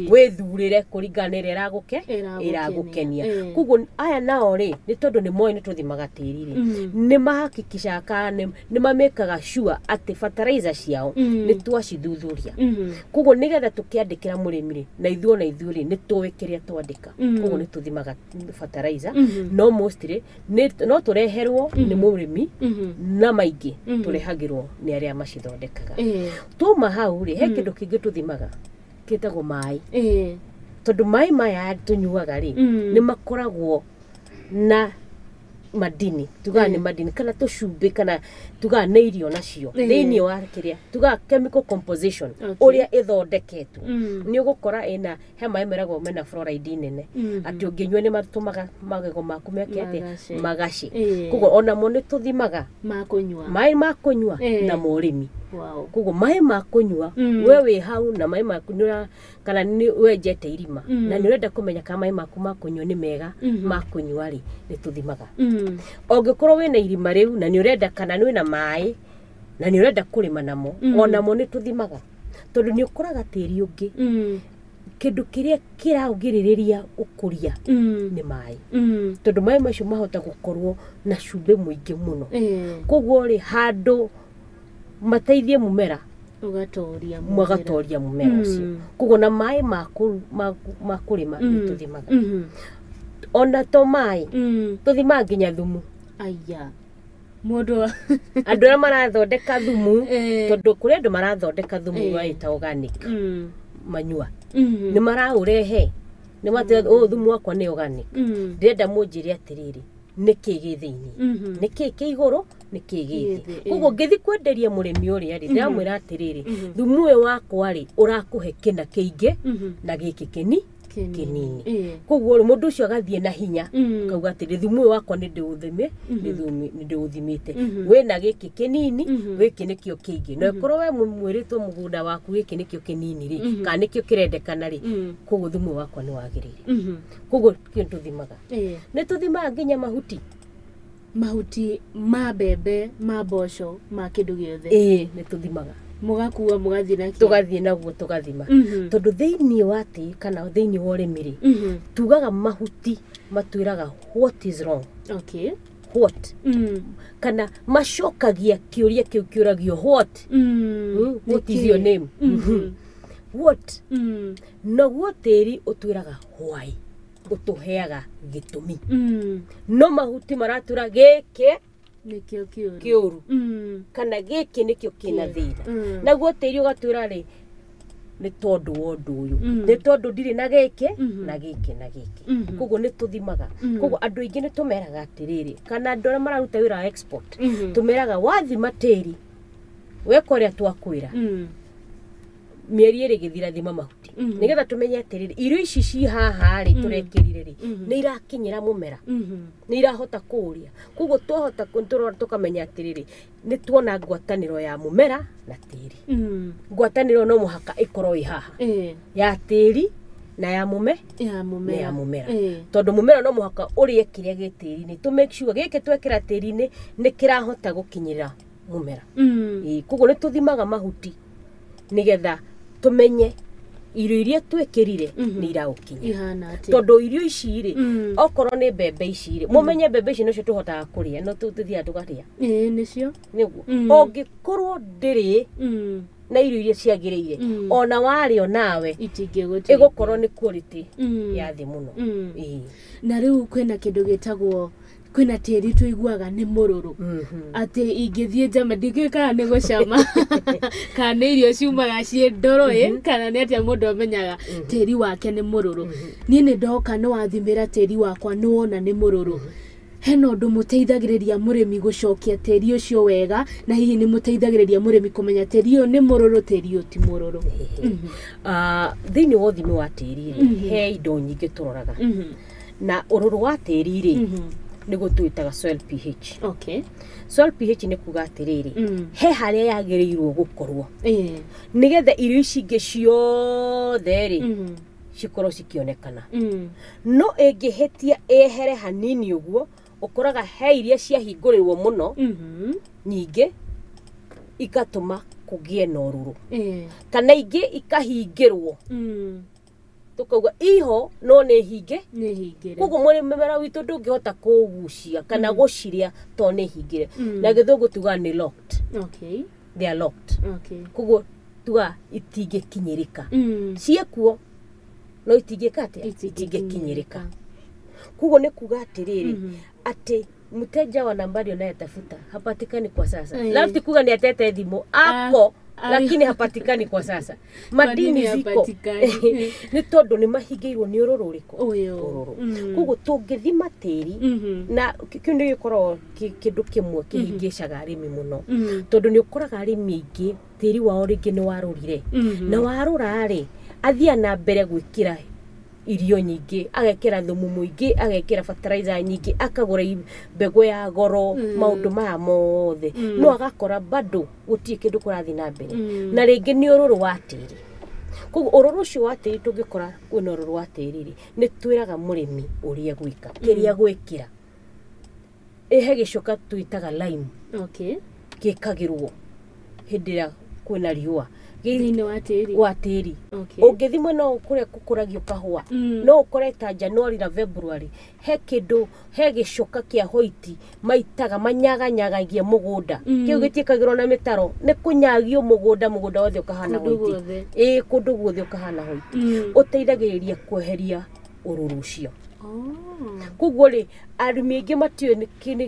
Speaker 2: wĩthurĩre kũringana na ĩrĩa ĩragũkenia koguo aya nao rĩ nĩ tondũ nĩ moĩ nĩ tũthimaga tĩri rĩ nĩ mahakikishaga kana nĩ mamĩkaga sure atĩ fertilizer ciao nĩ twacithuthuria koguo nĩgetha tũkĩandĩkĩra mũrĩmi rĩ na ithuĩ ona ithuĩ rĩ nĩ tũĩ kĩrĩa twandĩka koguo nĩ tũthimaga fertilizer no mostly no tũreherwo nĩ mũrĩmi na maingĩ tũrehagĩrwo nĩ arĩa macithondekaga twauma hau rĩ he kĩndũ kĩngĩ tũthimaga kĩtagwo maĩ tondũ maĩ maya tũnyuaga rĩ nĩ makoragwo na madini tugaga nĩ madini kana tũcumbĩ kana tugaga nĩ irio nacio thĩinĩ wa kĩrĩa tugaga chemical composition ũrĩa ĩthondeketwo nĩ ũgũkora ĩna he maĩ meragwo mena fluoride nene atĩ ũngĩnyua nĩ matũmaga magego maku meke atĩa magaci koguo onamo nĩ tũthimaga maĩ ma kũnyua na mũrĩmi koguo maĩ ma kũnyua we wĩ hau na maĩ maku kana nĩ wenjete irima na nĩ ũrenda kũmenya kana maĩ maku ma kũnyua nĩ mega ma kũnyua rĩ nĩ tũthimaga ũngĩkorwo wĩna irima rĩu na nĩ ũrenda kana wĩna maĩ na nĩ ũrenda kũrĩma namo onamo nĩ tũthimaga tondũ nĩ ũkoraga tĩri ũngĩ kĩndũ kĩrĩa kĩraugĩrĩrĩria ũkũria nĩ maĩ tondũ maĩ macio mahota gũkorwo na cumbĩ mũingĩ mũno koguo rĩ handũ mateithie mũmera ũgatoria mũmera ũcio koguo na maĩ ma kũrĩma nĩ tũthimaga ona to maĩ tũthimaga nginya thumu
Speaker 1: aya mũndũ
Speaker 2: andũ arĩa marathondeka thumu tondũ kũrĩ andũ marathondeka thumu waĩta organic manyua nĩ maraũrehe nĩ matĩ ũyũ thumu wakwa nĩ organic ndĩrenda mũnjĩre atĩrĩrĩ nĩ kĩ gĩ thĩinĩ nĩ kĩ kĩ igũrũ nĩ kĩ gĩ thĩ koguo ngĩthiĩ kwenderia mũrĩmi ũrĩa rĩ ndĩramwĩra atĩrĩrĩ thumu ũyũ wakwa rĩ ũrakũhe kĩna kĩingĩ na gĩkĩ kĩni kĩnini koguo mũndũ ũcio agathiĩ na hinya akauga atĩrĩ thumu ũyũ wakwa nĩ ndĩũthimĩte wĩna gĩkĩ kĩnini gĩkĩ nĩkĩo kĩingĩ na ĩkorwo we mwĩrĩtwo mũgũnda waku gĩkĩ nĩkĩo kĩnini rĩ kana nĩkĩo kĩrendekana rĩ koguo thumu ũyũ wakwa nĩ wagĩrĩire koguo kĩo tũthimaga nĩ tũthimaga nginya mahuti
Speaker 1: Mahuti ma mbembe, ma mboco, ma kĩndũ gĩothe?
Speaker 2: Ĩĩ, nĩ tũthimaga.
Speaker 1: Mũgakua mũgathiĩ nakĩo?
Speaker 2: Tũgathiĩ naguo tũgathima, tondũ thĩinĩ wa tĩri kana thĩinĩ wa ũrĩmi rĩ, tugaga mahuti matwĩraga what is wrong. What kana macokagia kĩũria kĩu kĩũragio what. What is your name? What. Naguo tĩri ũtwĩraga why, ũtũheaga gĩtũmi. No mahuti maratwĩra gĩkĩ
Speaker 1: nĩkĩo kĩũru.
Speaker 2: Kĩũru kana gĩkĩ nĩkĩo kĩna thĩna. Naguo tĩri ũgatwĩra rĩ, nĩ tondũ wa ũndũ ũyũ, nĩ tondũ ndirĩ na gĩkĩ na gĩkĩ na gĩkĩ. Koguo nĩ tũthimaga. Koguo andũ aingĩ nĩ tũmeraga atĩrĩrĩ, kana andũ arĩa mararuta wĩra wa export, tũmeraga wathima tĩri, weka ũrĩa twakwĩra, mĩeri 2 gĩthira, thima mahuti, nĩgetha tũmenye atĩrĩrĩ, irio ici ci haha rĩ, tũrekĩrire rĩ, nĩ irakinyĩra mũmera, nĩ irahota kũũrĩa. Koguo twahota tũrora tũkamenya atĩrĩrĩ, nĩ tuona ngwatanĩro ya mũmera na tĩri. Ngwatanĩro no mũhaka ĩkorwo ĩ haha, ya tĩri na ya mũme
Speaker 1: ya
Speaker 2: na
Speaker 1: mũmera.
Speaker 2: Ya mũmera, tondũ mũmera no mũhaka ũrĩe kĩrĩa gĩ tĩri-inĩ, to make sure gĩkĩ twekĩra tĩri-inĩ nĩ kĩrahota gũkinyĩra mũmera. Ĩĩ, koguo nĩ tũthimaga mahuti nĩgetha tũmenye irio iria twĩkĩrire nĩ iraũkinyĩra.
Speaker 1: Ihana atĩa?
Speaker 2: Tondũ irio ici rĩ, okorwo nĩ mbembe ici rĩ, mũmenye mbembe ici nocio tũhotaga kũrĩa, no tũthiaga tũkarĩa.
Speaker 1: Ĩĩ, nĩcio.
Speaker 2: Nĩguo ũngĩkorwo ndĩrĩ na irio iria ciagĩrĩire, ona warĩa nawe
Speaker 1: itingĩgũteithia.
Speaker 2: Ĩgũkorwo nĩ quality ya thĩ mũno. Ĩĩ.
Speaker 1: Na rĩu kwĩna kĩndũ gĩtagwo, kwĩna tĩri tũiguaga nĩ mũrũrũ, atĩ ingĩthiĩ njama, ndikĩũĩ kana nĩ gũcama kana nĩ irio ciumaga ciĩ ndũrũ ĩ, kana nĩ atĩa mũndũ amenyaga tĩri wake nĩ mũrũrũ. Niĩ nĩ ndoka, nĩ wathimĩra tĩri wakwa, nĩ wona nĩ mũrũrũ, hena ũndũ mũteithagĩrĩria mũrĩmi gũcokia tĩri ũcio wega? Na hihi nĩ mũteithagĩrĩria mũrĩmi kũmenya tĩri ũyũ nĩ mũrũrũ, tĩri ũyũ ti mũrũrũ?
Speaker 2: Ah, thĩinĩ wa ũthimi wa tĩri rĩ, he indo nyingĩ tũroraga, na ũrũrũ wa tĩri rĩ, nĩguo twĩtaga soil pH. Soil pH nĩ kuga atĩrĩrĩ, he harĩa yagĩrĩirwo gũkorwo nĩgetha irio ici ingĩ ciothe rĩ, cikorwo cikĩonekana. No ĩngĩhĩtia ĩehere hanini ũguo, ũkoraga he iria ciahingũrĩrwo mũno nyingĩ, igatũma kũgĩe na ũrũrũ, kana ingĩ ikahingĩrwo, tũkauga iho no nĩ hinge.
Speaker 1: Nĩ hingĩre.
Speaker 2: Koguo mũmera witũ ndũngĩhota kũgucia kana gũcirĩa tondũ nĩ hingĩre. Na gĩthũngũ tugaga nĩ locked. They are locked. Koguo tugaga itingĩkinyĩrĩka. Ciĩkuo no itingĩka atĩa? Itingĩkinyĩrĩka. Koguo nĩ kuga atĩrĩrĩ, atĩ mteja wa nambari unayetafuta hapatikani kwa sasa. Labda kuga ni atete thimũ ako, lakini hapatikani kwa sasa. Madini
Speaker 1: nini
Speaker 2: ziko
Speaker 1: hapatikani?
Speaker 2: Nĩ tondũ nĩ mahingĩirwo nĩ ũrũrũ ũrĩkũ?
Speaker 1: Ũyũ.
Speaker 2: Ũrũrũ. Koguo tũngĩthima tĩri, na kĩu nĩ gĩkoragwo kĩndũ kĩmwe kĩhĩngĩcaga arĩmi mũno, tondũ nĩ ũkoraga arĩmi aingĩ tĩri wao rĩngĩ nĩ warũrire, na warũra rĩ, athiĩ na mbere gwĩkĩra irio nyingĩ, agekĩra thumu mũingĩ, agekĩra fertilizer nyingĩ, akagũra mbegũ ya goro, maũndũ maya mothe, no agakora bado gũtirĩ kĩndũ kũrathiĩ na mbere, na rĩngĩ nĩ ũrũrũ wa tĩri. Koguo ũrũrũ ũcio wa tĩri, tũngĩkora kwĩna ũrũrũ wa tĩri rĩ, nĩ twĩraga mũrĩmi ũrĩa gwĩka, kĩrĩa gwĩkĩra. Ĩhe gĩcoka twĩtaga lime, gĩkagĩrwo hĩndĩ ĩrĩa kwĩna riũa.
Speaker 1: Thĩinĩ wa tĩri?
Speaker 2: Wa tĩri. Ũngĩthiĩ mwena ũyũ kũrĩa gũkũragio kahũa, no ũkore ta January na February he kĩndũ, he gĩcoka kĩa hoiti maitaga, manyaganyagagia mũgũnda. Kĩu gĩtiĩkagĩrwo na mĩtaro, nĩ kũnyagio mũgũnda, mũgũnda wothe ũkahana
Speaker 1: Kũndũ
Speaker 2: hoiti.
Speaker 1: guothe.
Speaker 2: Ĩĩ, kũndũ guothe ũkahana hoiti. Ũteithagĩrĩria kweheria ũrũrũ ũcio. Koguo rĩ, arĩmi aingĩ matiũĩ nĩ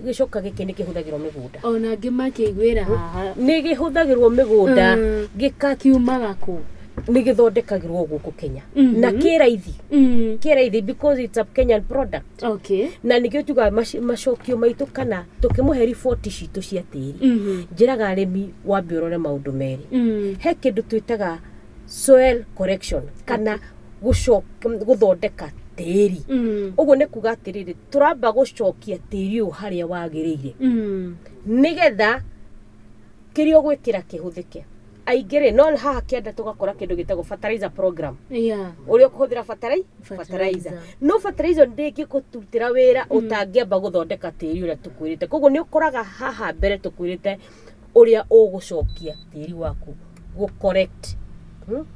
Speaker 2: gĩcoka gĩkĩ nĩ kĩhũthagĩrwo mĩgũnda.
Speaker 1: Ona angĩ makĩiguĩra haha.
Speaker 2: Nĩ gĩhũthagĩrwo mĩgũnda. Gĩka
Speaker 1: Kiumaga kũ?
Speaker 2: Nĩ gĩthondekagĩrwo gũkũ Kenya, na kĩ raithi, kĩ raithi because it's a Kenyan product. Na nĩkĩo tugaga macokio maitũ kana tũkĩmũhe riboti citũ cia tĩri, njĩraga arĩmi wambe ũrore maũndũ merĩ. He kĩndũ twĩtaga soil correction kana gũthondeka tĩri. Ũguo nĩ kuga atĩrĩrĩ, tũramba gũcokia tĩri ũyũ harĩa wagĩrĩire, nĩgetha kĩrĩa ũgwĩkĩra kĩhũthĩke. Aingĩ rĩ, no haha kĩanda tũgakora kĩndũ gĩtagwo fertilizer program. Ũrĩa ũkũhũthĩra fertilizer. No fertilizer ndĩngĩkũrutĩra wĩra ũtangĩamba gũthondeka tĩri ũrĩa tũkwĩrĩte. Koguo nĩ ũkoraga haha mbere tũkwĩrĩte ũrĩa ũgũcokia tĩri waku gũ correct,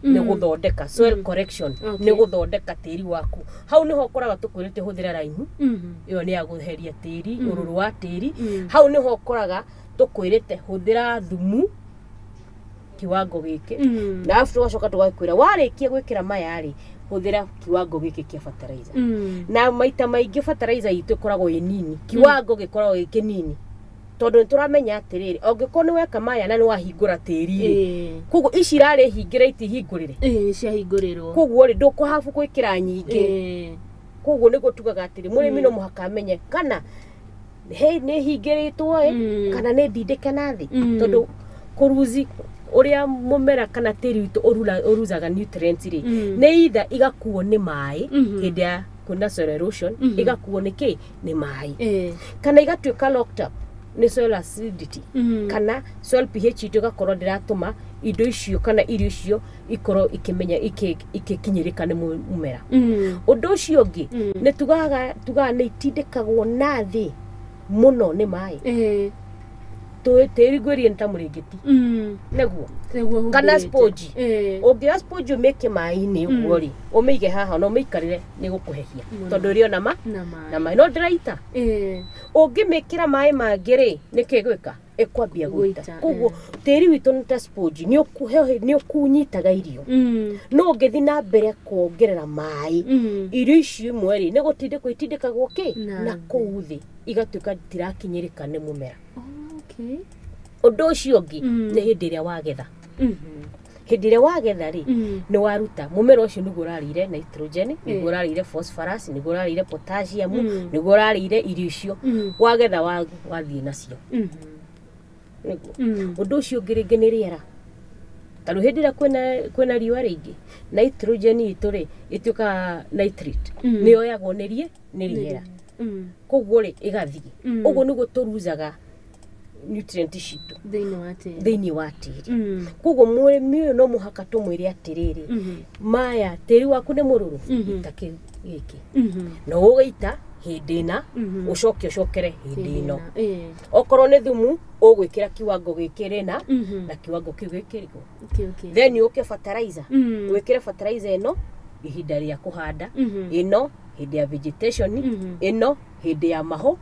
Speaker 2: nĩ gũthondeka soil correction, nĩ gũthondeka tĩri waku. Hau nĩho ũkoraga tũkwĩrĩte hũthĩra lime, ĩyo nĩ ya kũheria tĩri, ũrũrũ wa tĩri. Hau nĩho ũkoraga tũkwĩrĩte hũthĩra thumu kiwango gĩkĩ, na arabu tũgacoka tũgakwĩra warĩkia gwĩkĩra maya rĩ, hũthĩra kiwango gĩkĩ kĩa fertilizer. Na maita maingĩ fertilizer itũ ĩkoragwo ĩ nini, kiwango gĩkoragwo gĩ kĩnini, tondũ nĩ tũramenya atĩrĩrĩ, ũngĩkorwo nĩ weka maya na nĩ wahingũra tĩri rĩ, koguo ici irarĩ hingĩre itihingũrĩre.
Speaker 1: Ĩĩ, ciahingũrĩrwo.
Speaker 2: Koguo rĩ, ndũkũhabu gwĩkĩra nyingĩ. Koguo nĩguo tugaga atĩrĩ, mũrĩmi no mũhaka amenye kana he nĩ hingĩrĩtwo ĩ, kana nĩ ndindĩke na thĩ, tondũ kũruzi ũrĩa mũmera kana tĩri witũ ũruzaga nutrients rĩ, nĩ either igakuo nĩ maĩ hĩndĩ ya kwĩna soil erosion, igakuo nĩ kĩ, nĩ maĩ, kana igatuĩka locked up nĩ soil acidity, kana soil pH itũ ĩgakorwo ndĩratũma indo icio kana irio icio ikorwo ikĩmenya ikĩkinyĩrĩka nĩ mũmera. Ũndũ ũcio ũngĩ nĩ tugaga nĩ itindĩkagwo na thĩ mũno nĩ maĩ. Tĩri ngwĩrire nĩ ta mũrĩngĩti, nĩguo, kana sponge. Ũngĩoya sponge ũmĩke maĩ-inĩ ũguo rĩ, ũmĩige haha na ũmĩikarĩre, nĩ gũkũhehia, tondũ ĩrĩ o na maĩ, no ndĩraita. Ũngĩmĩkĩra maĩ mangĩ rĩ, nĩkĩ ĩgwĩka? Ĩkwambia gũita. Koguo tĩri witũ nĩ ta sponge, nĩ ũkũnyitaga irio, no ũngĩthiĩ na mbere kuongerera maĩ, irio icio imwe rĩ, nĩ gũtindĩkwo itindĩkagwo kĩ na kũu thĩ, igatuĩka itirakinyĩrĩka nĩ mũmera. Ũndũ ũcio ũngĩ nĩ hĩndĩ ĩrĩa wagetha. Hĩndĩ ĩrĩa wagetha rĩ, nĩ waruta mũmera ũcio, nĩguo ũrarĩire nitrogen, nĩguo ũrarĩire phosphorus, nĩguo ũrarĩire potassium, nĩguo ũrarĩire irio icio. Wagetha wathiĩ nacio, nĩguo. Ũndũ ũcio ũngĩ rĩngĩ nĩ rĩera. Tarĩu hĩndĩ ĩrĩa kwĩna riũa rĩingĩ, nitrogen itũ rĩ, ĩtuĩkaga nitrate, nĩ yoyagwo nĩ rĩera, koguo rĩ, ĩgathiĩ. Ũguo nĩguo tũruzaga nutrient citũ thĩinĩ wa tĩri. Koguo mũrĩmi ũyũ no mũhaka tũmwĩre atĩrĩrĩ, maya tĩri waku nĩ mũrũrũ, ita kĩu gĩkĩ, no ũgĩita hĩndĩ ĩna, ũcoke ũcokere hĩndĩ ĩno. Okorwo nĩ thumu, ũgwĩkĩra kiwango gĩkĩ rĩna na kiwango kĩu gĩkĩrĩkũ. Then ũke fertilizer, wĩkĩre fertilizer ĩno ihinda rĩa kũhanda, ĩno hĩndĩ ya vegetation, ĩno hĩndĩ ya mahũa.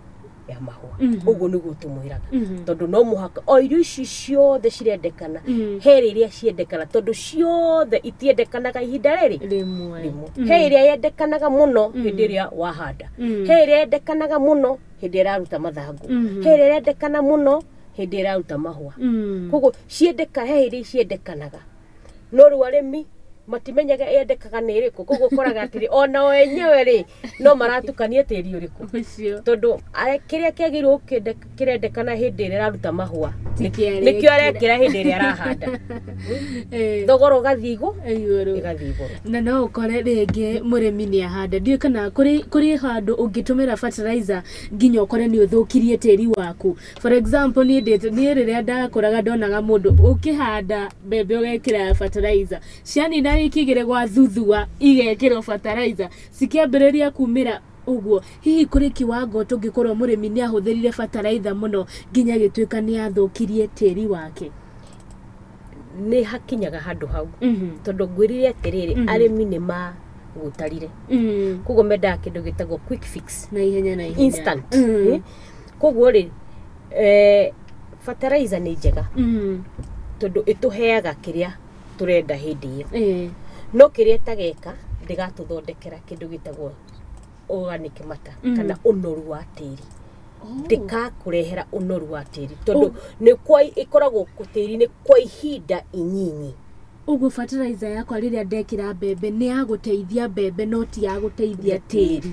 Speaker 2: Ũguo nĩguo tũmwĩraga, tondũ no mũhaka o irio ici ciothe cirendekana, he rĩrĩa ciendekana, tondũ ciothe itiendekanaga ihinda rĩrĩ rĩmwe. He ĩrĩa yendekanaga mũno hĩndĩ ĩrĩa wahanda, he ĩrĩa yendekanaga mũno hĩndĩ ĩrĩa ĩraruta mathangũ, he ĩrĩa yendekana mũno hĩndĩ ĩrĩa ĩraruta mahũa. Koguo ciendeka, he ĩrĩa ciendekanaga, no rĩu arĩmi matimenyaga yendekaga nĩ ĩrĩkũ. Koguo ũkoraga atĩrĩ, ona o enyewe rĩ, no maratukania tĩri ũrĩkũ, tondũ kĩrĩa kĩagĩrĩirwo kĩrendekana hĩndĩ ĩrĩa ĩraruta mahũa nĩkĩo arekĩra hĩndĩ ĩrĩa arahanda. Thogora ũgathiĩ igũrũ.
Speaker 1: Na no ũkore rĩngĩ mũrĩmi nĩ ahanda, ndiũĩ kana kũrĩ handũ ũngĩtũmĩra fertilizer nginya ũkore nĩ ũthũkirie tĩri waku. For example, niĩ rĩrĩa ndakũraga ndonaga mũndũ ũkĩhanda mbembe ũgekĩra fertilizer, cianina wiki igĩrĩ gwa thuthua igekĩrwo fertilizer, cikĩambĩrĩria kumĩra ũguo. Hihi kũrĩ kiwango tũngĩkorwo mũrĩmi nĩ ahũthĩrire fertilizer mũno nginya gĩtuĩka nĩ athũkirie tĩri wake?
Speaker 2: Nĩ hakinyaga handũ hau, tondũ ngwĩrire atĩrĩrĩ, arĩmi nĩ magũtarire, koguo mendaga kĩndũ gĩtagwo quick fix,
Speaker 1: na ihenya na ihenya,
Speaker 2: instant. Koguo rĩ, fertilizer nĩ njega, tondũ ĩtũheaga kĩrĩa tũrenda hĩndĩ ĩyo, no kĩrĩa ĩtageka ndĩgatũthondekera kĩndũ gĩtagwo organic matter kana ũnoru wa tĩri. Ndĩkakũrehera ũnoru wa tĩri, tondũ nĩ kwa ĩkoragwo tĩri-inĩ kwa ihinda inyinyi.
Speaker 1: Ũguo fertilizer yakwa rĩrĩa ndekĩra mbembe nĩ ya gũteithia mbembe, no ti ya gũteithia tĩri.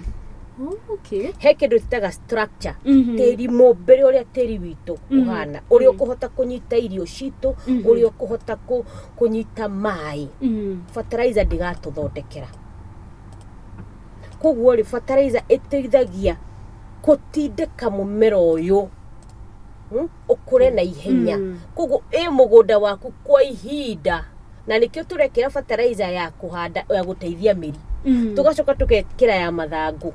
Speaker 1: Okay.
Speaker 2: He kĩndũ tũtaga structure, tĩri mũmbĩre ũrĩa tĩri witũ ũhana, ũrĩa ũkũhota kũnyita irio citũ, ũrĩa ũkũhota kũnyita maĩ. Fertilizer ndĩgatũthondekera. Koguo rĩ, fertilizer ĩteithagia gũtindĩka mũmera ũyũ, Ĩkũre na ihenya. Koguo ĩ mũgũnda waku kwa ihinda, na nĩkĩo tũrekĩra fertilizer ya kũhanda ya gũteithia mĩri, tũgacoka tũgekĩra ya mathangũ,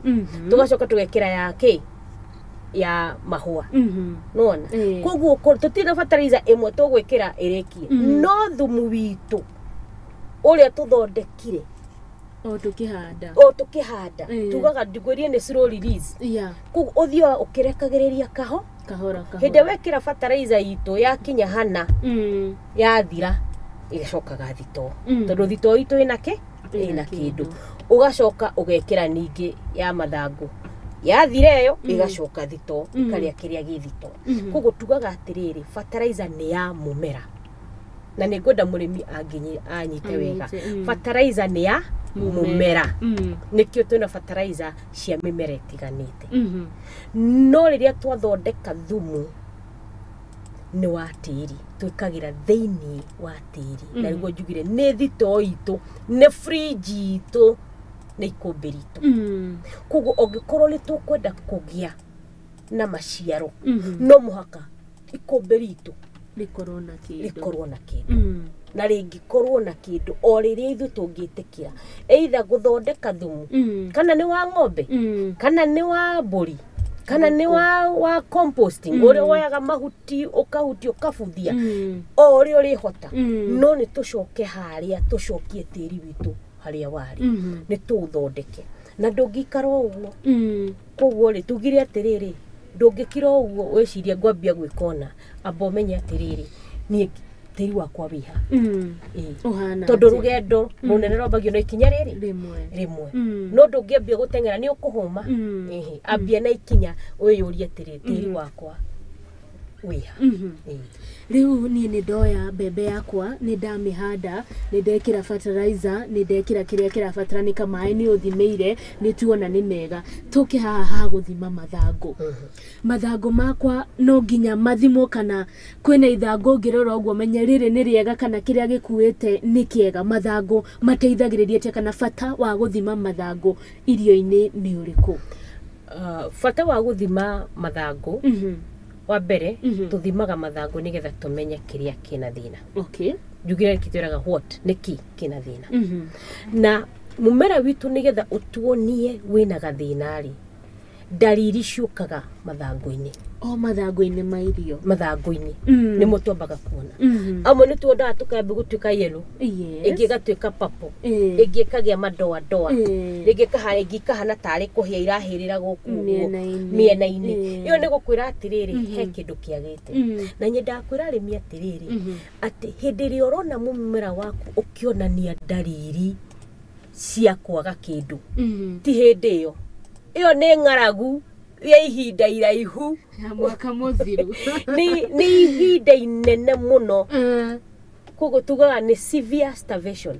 Speaker 2: tũgacoka tũgekĩra ya kĩ ya mahũa. Nona koguo tũtirĩ na fertilizer ĩmwe tũgwĩkĩra ĩrĩkie, no thumu witũ ũrĩa tũthondekire
Speaker 1: o tũkĩhanda,
Speaker 2: o tũkĩhanda, tugaga ndigwĩrie nĩ slow release. Koguo ũthiaga ũkĩrekagĩrĩria kaho
Speaker 1: kahora kahora.
Speaker 2: Hĩndĩ wekĩra fertilizer itũ yakinya hana, yathira, ĩgacokaga thitoo, tondũ thitoo itũ ĩna kĩ, ĩna kĩndũ. Ũgacoka ũgekĩra ningĩ ya mathangũ, yathira ĩyo ĩgacoka thitoo, ĩkarĩa kĩrĩa gĩ thitoo. Koguo tugaga atĩrĩrĩ, fertilizer nĩ ya mũmera, na nĩ ngwenda mũrĩmi anyite wega. Fertilizer nĩ ya mũmera, nĩkĩo twĩna fertilizer cia mĩmera ĩtiganĩte. No rĩrĩa twathondeka thumu nĩ wa tĩri, twĩkagĩra thĩiniĩ wa tĩri, na nĩguo njugire nĩ thitoo itũ, nĩ fridge itũ, nĩ ikũmbĩ ritũ. Koguo ũngĩkorwo nĩ tũkwenda kũgĩa na maciaro, no mũhaka ikũmbĩ ritũ
Speaker 1: rĩkorwo na kĩndũ,
Speaker 2: rĩkorwo na kĩndũ. Na rĩngĩkorwo na kĩndũ o rĩrĩa ithuĩ tũngĩtĩkĩra either gũthondeka thumu, kana nĩ wa ng'ombe, kana nĩ wa mbũri, kana nĩ wa composting, ũrĩa woyaga mahuti ũkahutia ũkabuthia, o ũrĩa ũrĩhota. No nĩ tũcoke harĩa tũcokie tĩri witũ harĩa warĩ, nĩ tũũthondeke, na ndũngĩikara o ũguo. Koguo rĩ, tugire atĩrĩrĩ, ndũngĩkira o ũguo wĩcirie ngwambia gwĩka ũna, amba ũmenye atĩrĩrĩ, niĩ tĩri wakwa wĩha, tondũ rũgendo rũnene rwambagio na ikinya rĩrĩ rĩmwe. No ndũngĩambia gũteng'era nĩ ũkũhũma. Ambia na ikinya wĩyũrie atĩrĩ, tĩri wakwa wĩha.
Speaker 1: Rĩu niĩ nĩ ndoya mbembe yakwa, nĩ ndamĩhanda, nĩ ndekĩra fertilizer, nĩ ndekĩra kĩrĩa kĩrabataranĩka, maĩ nĩ ũthimĩire, nĩ tuona nĩ mega. Tũke haha ha gũthima mathangũ. Mathangũ makwa no nginya mathimwo, kana kwĩna ithangũ ũngĩrora ũguo menye rĩrĩ nĩ rĩega kana kĩrĩa gĩkuĩte nĩ kĩega? Mathangũ mateithagĩrĩria atĩa, kana bata wa gũthima mathangũ irio-inĩ nĩ ũrĩkũ?
Speaker 2: Bata wa gũthima mathangũ, wa mbere, tũthimaga mathangũ nĩgetha tũmenye kĩrĩa kĩna thĩna. Njugire kĩtwĩraga what, nĩkĩ kĩna thĩna. Na mũmera witũ nĩgetha ũtuonie wĩna gathĩna rĩ, ndariri ciũkaga mathangũ-inĩ.
Speaker 1: O mathangũ-inĩ ma irio?
Speaker 2: Mathangũ-inĩ nĩmo twambaga kuona. Amwe nĩ tuonaga tũkambia gũtuĩka yellow, ĩngĩ ĩgatuĩka purple, ĩngĩ ĩkagĩa madoadoa, rĩngĩ ĩngĩ ĩkahana tarĩ kũhĩa irahĩrĩra gũkũ ũguo mĩena-inĩ. Ĩyo nĩ gũkwĩra atĩrĩrĩ, he kĩndũ kĩagĩte. Na nyendaga kwĩra arĩmi atĩrĩrĩ, atĩ hĩndĩ ĩrĩa ũrona mũmera waku ũkĩonania ndariri cia kwaga kĩndũ, ti hĩndĩ ĩyo, ĩyo nĩ ng'aragu ya ihinda iraihu,
Speaker 1: ya mwaka mũthiru.
Speaker 2: Nĩ ihinda inene mũno. Koguo tugaga nĩ severe starvation.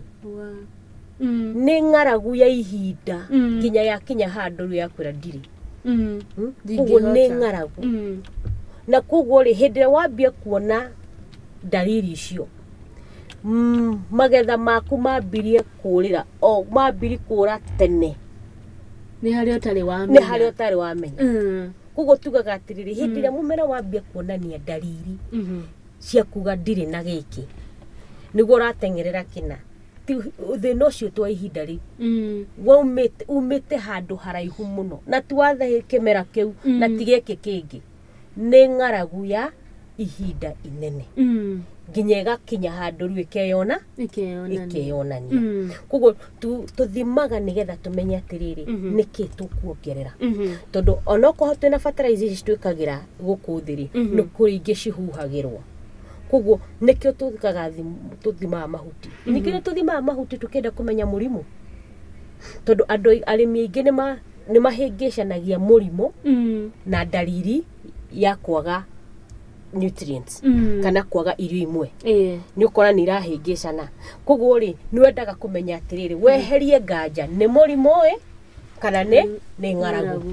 Speaker 2: Nĩ ng'aragu ya ihinda nginya yakinya handũ rĩu yakwĩra ndirĩ. Koguo nĩ ng'aragu. Na koguo rĩ, hĩndĩ ĩrĩa wambia kuona ndariri icio, magetha maku mambirie kũrĩra, o mambirie kũra tene.
Speaker 1: Nĩ harĩa ũtarĩ wamenya.
Speaker 2: Nĩ harĩa ũtarĩ wamenya. Koguo tugaga atĩrĩrĩ, hĩndĩ ĩrĩa mũmera wambia kuonania ndariri cia kuga ndirĩ na gĩkĩ, nĩguo ũrateng'erera kĩna, thĩna ũcio twa ihinda rĩu umĩte handũ haraihu mũno, na ti wathe kĩmera kĩu, na ti gĩkĩ kĩngĩ, nĩ ng'aragu ya ihinda inene, nginya ĩgakinya handũ rĩu ĩkeyona, ĩkeyonania. Koguo tũthimaga nĩgetha tũmenye atĩrĩrĩ, nĩkĩ tũkuongerera, tondũ onokorwo twĩna fertilizer ici twĩkagĩra gũkũ thĩ rĩ, nĩ kũrĩ ingĩ cihuhagĩrwo. Koguo nĩkĩo tũthimaga mahuti. Ningĩ nĩ tũthimaga mahuti tũkĩenda kũmenya mũrimũ, tondũ andũ arĩmi aingĩ nĩ mahĩngĩcanagia mũrimũ na ndariri ya kwaga nutrients kana kwaga irio imwe. Nĩ ũkora nĩ irahĩngĩcana. Koguo rĩ, nĩ wendaga kũmenya atĩrĩrĩ, weherie nganja nĩ mũrimũ ĩ kana nĩ ng'aragu.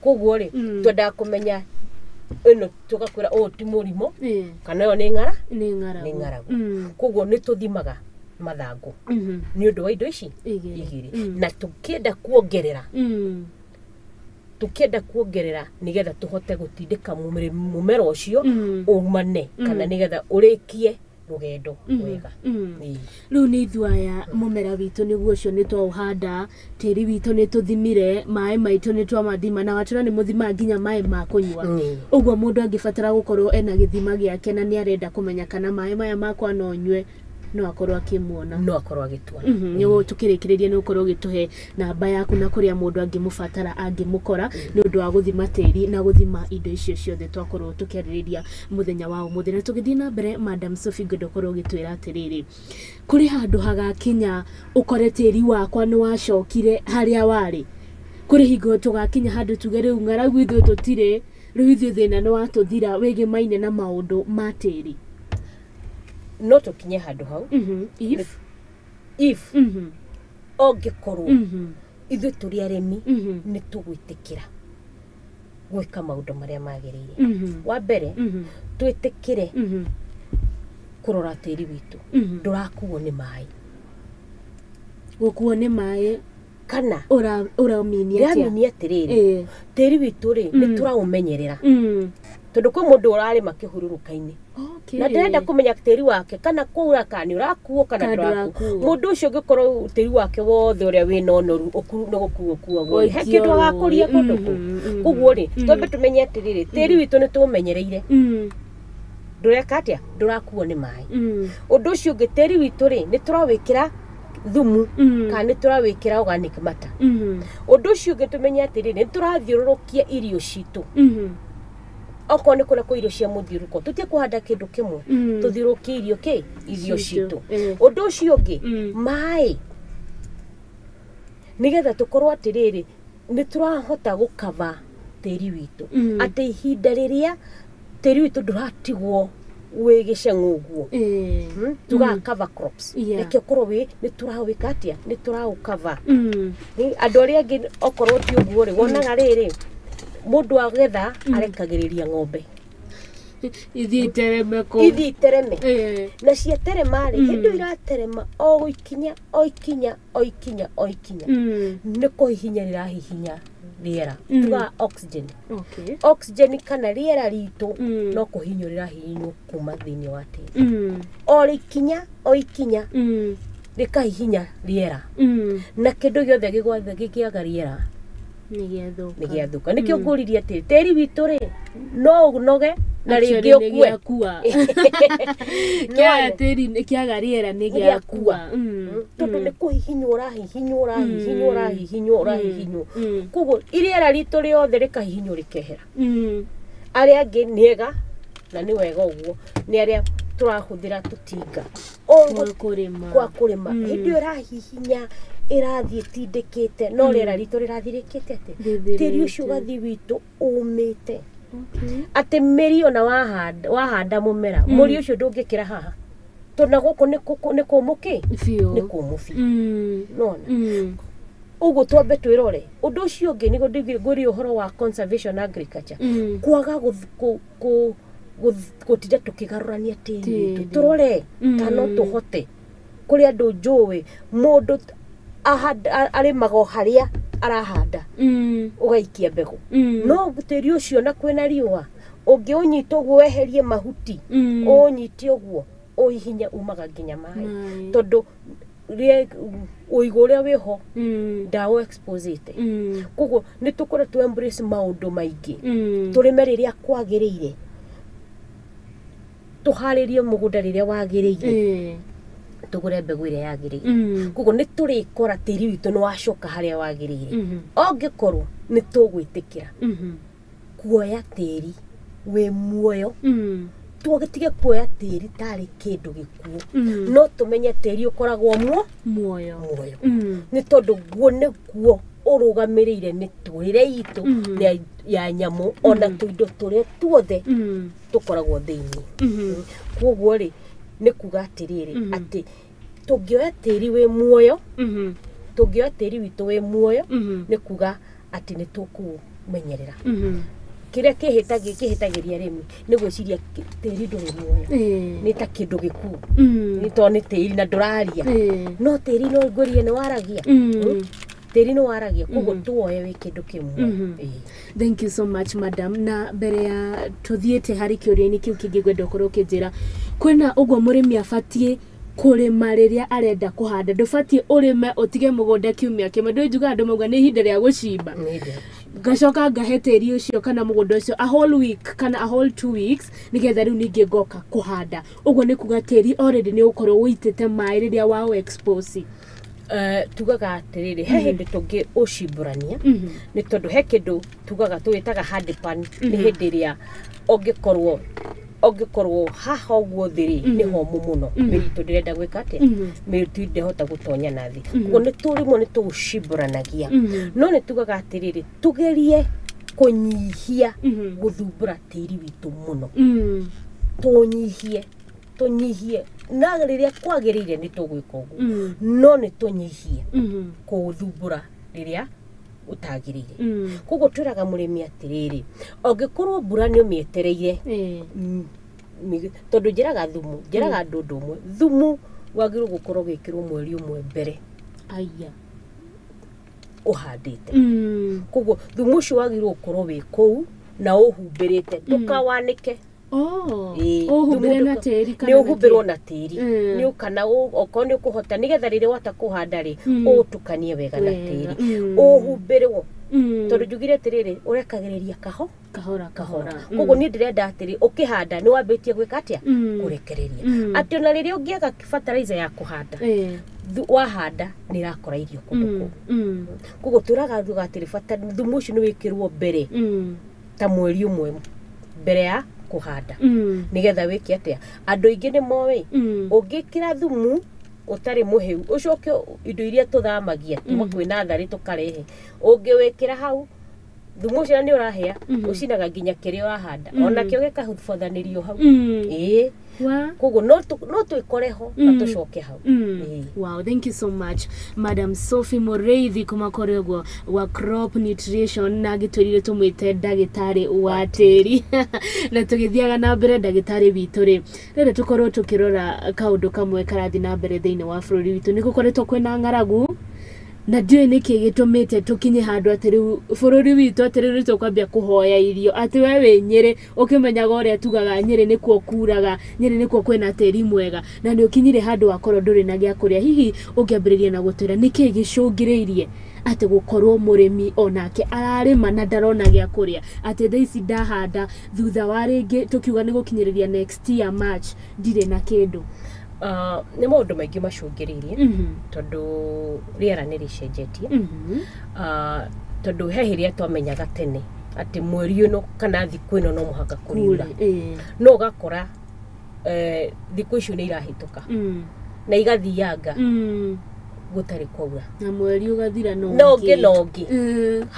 Speaker 2: Koguo rĩ, twendaga kũmenya ĩno, tũgakwĩra ũyũ ti mũrimũ kana ĩyo nĩ ng'aragu. Koguo nĩ tũthimaga mathangũ nĩ ũndũ wa indo ici igĩrĩ, na tũkĩenda kuongerera. Tũkĩenda kuongerera nĩgetha tũhote gũtindĩka mũmera ũcio umane kana nĩgetha ũrĩkie rũgendo wega.
Speaker 1: Rĩu nĩ ithuĩ aya mũmera witũ nĩguo ũcio nĩ twaũhanda, tĩri witũ nĩ tũthimire, maĩ maitũ nĩ twamathima, na watũra nĩ mũthimaga nginya maĩ ma kũnyua. Ũguo mũndũ angĩbatara gũkorwo ena gĩthima gĩake na nĩ arenda kũmenya kana maĩ maya makwa no nyue, no akorwo akĩmuona.
Speaker 2: No akorwo agĩtuona.
Speaker 1: Nĩguo tũkĩrĩkĩrĩria nĩ ũkorwo ũgĩtũhe namba yaku na kũrĩa mũndũ angĩmũbatara angĩmũkora nĩ ũndũ wa gũthima tĩri na gũthima indo icio ciothe twakorwo tũkĩarĩrĩria mũthenya wa ũmũthĩ. Na tũgĩthiĩ na mbere, Madam Sophie, ngwenda ũkorwo ũgĩtwĩra atĩrĩrĩ, kũrĩ handũ hagakinya ũkore tĩri wakwa nĩ wacokire harĩa warĩ? Kũrĩ hingo tũgakinya handũ tuge rĩu ng'aragu ithuĩ tũtirĩ, rĩu ithuĩ thĩna nĩ watũthira wĩgĩmaine na maũndũ ma tĩri?
Speaker 2: No tũkinye handũ hau.
Speaker 1: If
Speaker 2: If ongĩkorwo ithuĩ tũrĩ arĩmi nĩ tũgwĩtĩkĩra gwĩka maũndũ marĩa magĩrĩire. Wa mbere, twĩtĩkĩre kũrora tĩri witũ ndũrakuo nĩ maĩ.
Speaker 1: Gũkuo nĩ maĩ.
Speaker 2: Kana
Speaker 1: Ũramini atĩa?
Speaker 2: Ndĩramini atĩrĩrĩ, tĩri witũ rĩ, nĩ tũraũmenyerera, tondũ kwĩ mũndũ ũrarĩma kĩhurũrũka-inĩ na ndĩrenda kũmenya tĩri wake kana kwaura kana nĩ ũrakuo kana
Speaker 1: Kana
Speaker 2: ndũrakuo.
Speaker 1: ndũrakuo.
Speaker 2: Mũndũ ũcio ũngĩkorwo tĩri wake wothe ũrĩa wĩna ũnoru nĩ gũkuo ũkuagwo, he
Speaker 1: Ũikio
Speaker 2: kĩndũ agakũria
Speaker 1: rũĩ.
Speaker 2: kũndũ kũu. Koguo rĩ, twambe tũmenye atĩrĩrĩ, tĩri witũ nĩ tũũmenyereire, ndũreka atĩa, ndũrakuo nĩ maĩ. Ũndũ ũcio ũngĩ, tĩri witũ rĩ, nĩ tũrawĩkĩra thumu kana nĩ tũrawĩkĩra organic matter. Ũndũ ũcio ũngĩ, tũmenye atĩrĩrĩ, nĩ tũrathiũrũrũkia irio citũ. Okorwo nĩ kũrĩa kwa irio cia mũthiũrũrũko, tũtige kũhanda kĩndũ kĩmwe, tũthiũrũrũkie irio kĩ irio
Speaker 1: Citũ,
Speaker 2: citũ. Ũndũ ũcio ũngĩ, maĩ, nĩgetha tũkorwo atĩrĩrĩ, nĩ tũrahota gũkava tĩri witũ, atĩ ihinda rĩrĩa tĩri witũ ndũratigwo wĩ gĩceng'ũ ũguo. Tugaga cover crops. Reke ũkorwo wĩ nĩ tũrawĩka atĩa, nĩ tũraũkava. Andũ arĩa angĩ, okorwo ti ũguo rĩ, wonaga rĩrĩ, mũndũ agetha arekagĩrĩria ng'ombe
Speaker 1: Ithiĩ itereme kũu.
Speaker 2: Ithiĩ itereme. Na ciaterema rĩ, hĩndĩ ĩyo iraterema o ikinya o ikinya o ikinya o ikinya, nĩ kũhihinya rĩrahihinya rĩera, tugaga oxygen. Oxygen kana rĩera ritũ no kũhihinywo rĩrahihinywo kuma thĩinĩ wa tĩri, o ikinya o ikinya rĩkahihinya rĩera, na kĩndũ gĩothe gĩgwathe gĩkĩaga rĩera
Speaker 1: Nĩ gĩathũka.
Speaker 2: Nĩ gĩathũka. Nĩkĩo ngũririe atĩ tĩri witũ rĩ, no ũnoge na
Speaker 1: Actually,
Speaker 2: rĩngĩ
Speaker 1: nĩ
Speaker 2: ũkue.
Speaker 1: gĩakua. Kĩaga tĩri, kĩaga rĩera nĩ
Speaker 2: Nĩ gĩakua.
Speaker 1: gĩakua.
Speaker 2: Tondũ nĩ kũhihinywo ũrahihinywo, ũrahihinywo, ũrahihinywo, ũrahihinywo, koguo irĩera ritũ rĩothe rĩkahihinywo rĩkehera. Arĩa angĩ nĩ ega na nĩ wega ũguo, nĩ arĩa tũrahũthĩra tũtinga
Speaker 1: Gwa kũrĩma.
Speaker 2: Kwa kũrĩma. Hĩndĩ ĩyo ĩrahihinya, ĩrathiĩ ĩtindĩkĩte, no rĩera ritũ rĩrathiĩ rĩkĩte atĩ
Speaker 1: Rĩthirĩte.
Speaker 2: Tĩri ũcio ũgathiĩ witũ ũmĩte, atĩ mĩri ona wahanda, wahanda mũmera, mũri ũcio ndũngĩkĩra haha, tondũ na gũkũ nĩ kũmũ kĩ
Speaker 1: Biũ.
Speaker 2: Nĩ kũmũ biũ. Nona ũguo twambe twĩrore. Ũndũ ũcio ũngĩ nĩguo ngũrie ũhoro wa conservation agriculture, kwaga gũtinda tũkĩgarũrania tĩri witũ.
Speaker 1: Tĩri.
Speaker 2: Tũrore kana no tũhote. Kũrĩ andũ njũĩ mũndũ arĩmaga o harĩa arahanda, ũgaikia mbegũ, no tĩri ũcio na kwĩna riũa, ũngĩũnyita ũguo weherie mahuti, ũũnyite ũguo ũhihinye, umaga nginya maĩ,
Speaker 1: Maĩ.
Speaker 2: Tondũ ũigũ ũrĩa wĩho ndawa exposite. Koguo nĩ tũkorwo tũ embrace maũndũ maingĩ, tũrĩme rĩrĩa kwagĩrĩire, tũharĩrie mũgũnda rĩrĩa wagĩrĩire, tũgũre mbegũ ĩrĩa yagĩrĩire. Koguo nĩ tũrĩkora tĩri witũ nĩ wacoka harĩa wagĩrĩire, ongĩkorwo nĩ tũgwĩtĩkĩra kuoya tĩri wĩ muoyo. Tũtige kuoya tĩri tarĩ kĩndũ gĩkuũ, no tũmenye tĩri ũkoragwo muo
Speaker 1: Muoyo.
Speaker 2: Muoyo, nĩ tondũ guo nĩguo ũrũgamĩrĩire mĩtũrĩre itũ na ya nyamũ ona tũindo tũrĩa tuothe tũkoragwo thĩinĩ. Koguo rĩ, nĩ kuga atĩrĩrĩ, atĩ tũngĩoya tĩri wĩ muoyo, tũngĩoya tĩri witũ wĩ muoyo, nĩ kuga atĩ nĩ tũkũmenyerera. Kĩrĩa kĩhĩtagĩria arĩmi nĩ gwĩciria tĩri ndũrĩ muoyo, nĩ ta kĩndũ gĩkuũ, nĩ tondũ nĩ tĩri na ndũraria. No tĩri no ngwĩrire nĩ waragia. Tĩri nĩ waragia, koguo tuwoye wĩ kĩndũ kĩmwe.
Speaker 1: Thank you so much, madam. Na mbere ya tuthiĩte harĩ kĩũria-inĩ kĩu kĩngĩ, ngwenda ũkorwo ũkĩnjĩra kwĩna ũguo mũrĩmi abatiĩ kũrĩma rĩrĩa arenda kũhanda. Ndũbatiĩ ũrĩme ũtige mũgũnda kiumia kĩmwe. Ndũĩ njugaga andũ mauga nĩ ihinda rĩa gũcimba, ngacoka ngahe tĩri ũcio kana mũgũnda ũcio a whole week kana a whole 2 weeks, nĩgetha rĩu ningĩ ngoka kũhanda. Ũguo nĩ kuga tĩri already nĩ ũkorwo ũitĩte maĩ rĩrĩa wa expose.
Speaker 2: Tugaga atĩrĩrĩ, he hĩndĩ tũngĩ ũcimbũrania, nĩ tondũ he kĩndũ tugaga tũgĩtaga handpan. Nĩ hĩndĩ ĩrĩa ũngĩkorwo haha ũguo thĩ rĩ, nĩ homũ mũno, mĩritũ ndĩrenda gwĩka atĩa, mĩritũ ndĩhota gũtonya na thĩ. Koguo nĩ tũrĩmwe nĩ tũũcimbũranagia, no nĩ tugaga atĩrĩrĩ, tũgerie kũnyihia gũthumbũra tĩri witũ mũno. Tũnyihie, tũnyihie, na rĩrĩa kwagĩrĩire nĩ tũgwĩka ũguo, no nĩ tũnyihie kũũthumbũra rĩrĩa ũtagĩrĩire. Koguo twĩraga mũrĩmi atĩrĩrĩ, ũngĩkorwo mbura nĩ ũmĩetereire, tondũ njĩraga thumu, njĩraga andũ ũndũ ũmwe, thumu wagĩrĩirwo gũkorwo ũgĩkĩrwo mweri ũmwe mbere
Speaker 1: Aya.
Speaker 2: ũhandĩte. Koguo thumu ũcio wagĩrĩirwo gũkorwo wĩ kũu na ũhumbĩrĩte, ndũkawanĩke.
Speaker 1: Oh.
Speaker 2: Ĩĩ,
Speaker 1: Ũhumbĩre
Speaker 2: thumu
Speaker 1: na tĩri kana
Speaker 2: nĩ
Speaker 1: na
Speaker 2: ũhumbĩrwo
Speaker 1: kĩ?
Speaker 2: Na tĩri. Nĩ kana okorwo nĩ ũkũhota, nĩgetha rĩrĩa wata kũhanda rĩ, ũũtukanie wega na
Speaker 1: Wega.
Speaker 2: tĩri, ũhumbĩrwo, tondũ njugire atĩrĩrĩ, ũrekagĩrĩria kaho
Speaker 1: Kahora
Speaker 2: kahora.
Speaker 1: kahora.
Speaker 2: Koguo niĩ ndĩrenda atĩrĩ, ũkĩhanda nĩ wambĩtie gwĩka atĩa? Kũrekereria, atĩ ona rĩrĩa ũngĩaga fertilizer ya kũhanda, wahanda nĩ ĩrakora irio kũndũ kũu. Koguo tũraga tuga atĩrĩ, bata thumu ũcio nĩ wĩkĩrwo mbere ta mweri ũmwe mbere ya kũhanda, nĩgetha wĩke atĩa? Andũ aingĩ nĩ moĩ ũngĩkĩra thumu ũtarĩ mũhĩu, ũcoke indo iria tũthamagia kuma kwĩ natharĩ tũkarehe, ũngĩwĩkĩra hau, thumu ũcio nĩ ũrahĩa, ũcinaga nginya kĩrĩa ũrahanda, onakĩo gĩkabothanĩrio hau. Ĩĩ.
Speaker 1: Wa
Speaker 2: Koguo no twĩkore ho na tũcoke hau. Ĩĩ.
Speaker 1: Wow, thank you so much, Madam Sophie Mureithi kuma kũrĩ ũguo wa Crop Nutrition, na gĩtwĩrire tũmwĩte ndagĩtarĩ wa tĩri. Na tũgĩthiaga na mbere, ndagĩtarĩ witũ rĩ, rĩrĩ tũkorwo tũkĩrora kaũndũ kamwe karathiĩ na mbere thĩinĩ wa bũrũri witũ. Nĩ gũkoretwo kwĩna ng'aragu, na ndiũĩ nĩkĩ gĩtũmĩte tũkinye handũ atĩ rĩu bũrũri witũ atĩ rĩu nĩtũkwambia kũhoya irio, atĩ we wĩ Nyĩrĩ ũkĩmenyaga ũrĩa tugaga Nyĩrĩ nĩkuo kuraga, Nyĩrĩ nĩkuo kwĩna tĩri mwega, na nĩ ũkinyire handũ wakorwo ndũrĩ na gĩa kũrĩa. Hihi ũngĩambĩrĩria na gũtwĩra nĩkĩ gĩcũngĩrĩirie atĩ gũkorwo mũrĩmi onake ararĩma na ndarona gĩa kũrĩa, atĩ thaa ici ndahanda, thutha wa rĩngĩ tũkiuga nĩ gũkinyĩrĩria next year March, ndirĩ na kĩndũ?
Speaker 2: Nĩ maũndũ maingĩ macũngĩrĩirie, tondũ rĩera nĩ rĩcenjetie. Tondũ he hĩrĩa twamenyaga tene atĩ mweri ũyũ kana thikũ ĩno no mũhaka kũriura, no ũgakora thikũ icio nĩ irahĩtũka na igathianga gũtarĩ kwaura,
Speaker 1: na mweri ũgathira no
Speaker 2: na ũngĩ na ũngĩ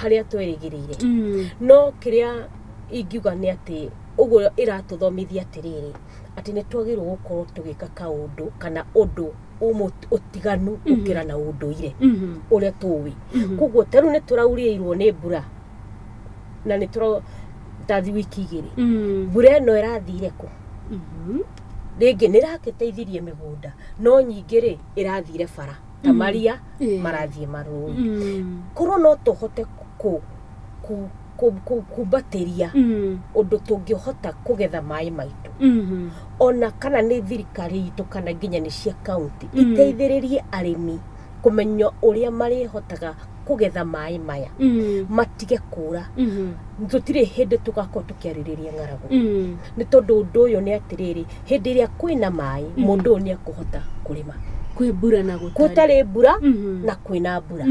Speaker 2: harĩa twerĩgĩrĩire. No kĩrĩa ingiuga nĩ atĩ ũguo ĩratũthomithia atĩrĩrĩ, atĩ nĩ twagĩrĩirwo gũkorwo tũgĩka kaũndũ kana ũndũ ũmwe ũtiganu gũkĩra na ũndũire ũrĩa tũĩ. Koguo ta rĩu nĩ tũraurĩirwo nĩ mbura na nĩ tũra tathi wiki 2, mbura ĩno ĩrathire kũ? Rĩngĩ nĩ ĩrakĩteithirie mĩgũnda, no nyingĩ rĩ, ĩrathire bara ta maria marathiĩ marũĩ. Korwo no tũhote kumbatĩria ũndũ tũngĩhota kũgetha maĩ maitũ, ona kana nĩ thirikari itũ kana nginya nĩ cia kaunti, iteithĩrĩrie arĩmi kũmenya ũrĩa marĩhotaga kũgetha maĩ maya matige kũra, tũtirĩ hĩndĩ tũgakorwo tũkĩarĩrĩria ng'aragu. Nĩ tondũ ũndũ ũyũ nĩ atĩrĩrĩ, hĩndĩ ĩrĩa kwĩna maĩ, mũndũ ũyũ nĩ ekũhota kũrĩma
Speaker 1: Kwĩ mbura na gũtarĩ.
Speaker 2: Gũtarĩ mbura na kwĩna mbura.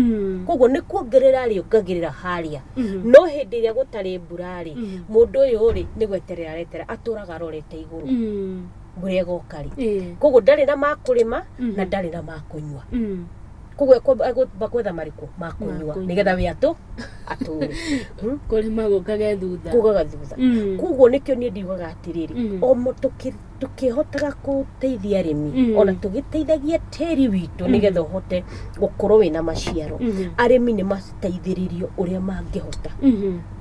Speaker 2: Koguo nĩ kuongerera rĩongagĩrĩra harĩa, no hĩndĩ ĩrĩa gũtarĩ mbura rĩ, mũndũ ũyũ rĩ, nĩ gweterera aretera, atũraga arorete igũrũ mbura ĩgoka rĩ. Koguo ndarĩ na makũrĩma na ndarĩ na makũnyua. Koguo egwamba gwetha marĩkũ makũnyua
Speaker 1: Makũnyua.
Speaker 2: nĩgetha we atũ atũre.
Speaker 1: Kũrĩma gũkage thutha.
Speaker 2: Kugaga thutha. Koguo nĩkĩo niĩ ndiugaga atĩrĩrĩ, o tũkĩhotaga gũteithia arĩmi, ona tũgĩteithagia tĩri witũ nĩgetha ũhote gũkorwo wĩna maciaro, arĩmi nĩ mateithĩrĩrio ũrĩa mangĩhota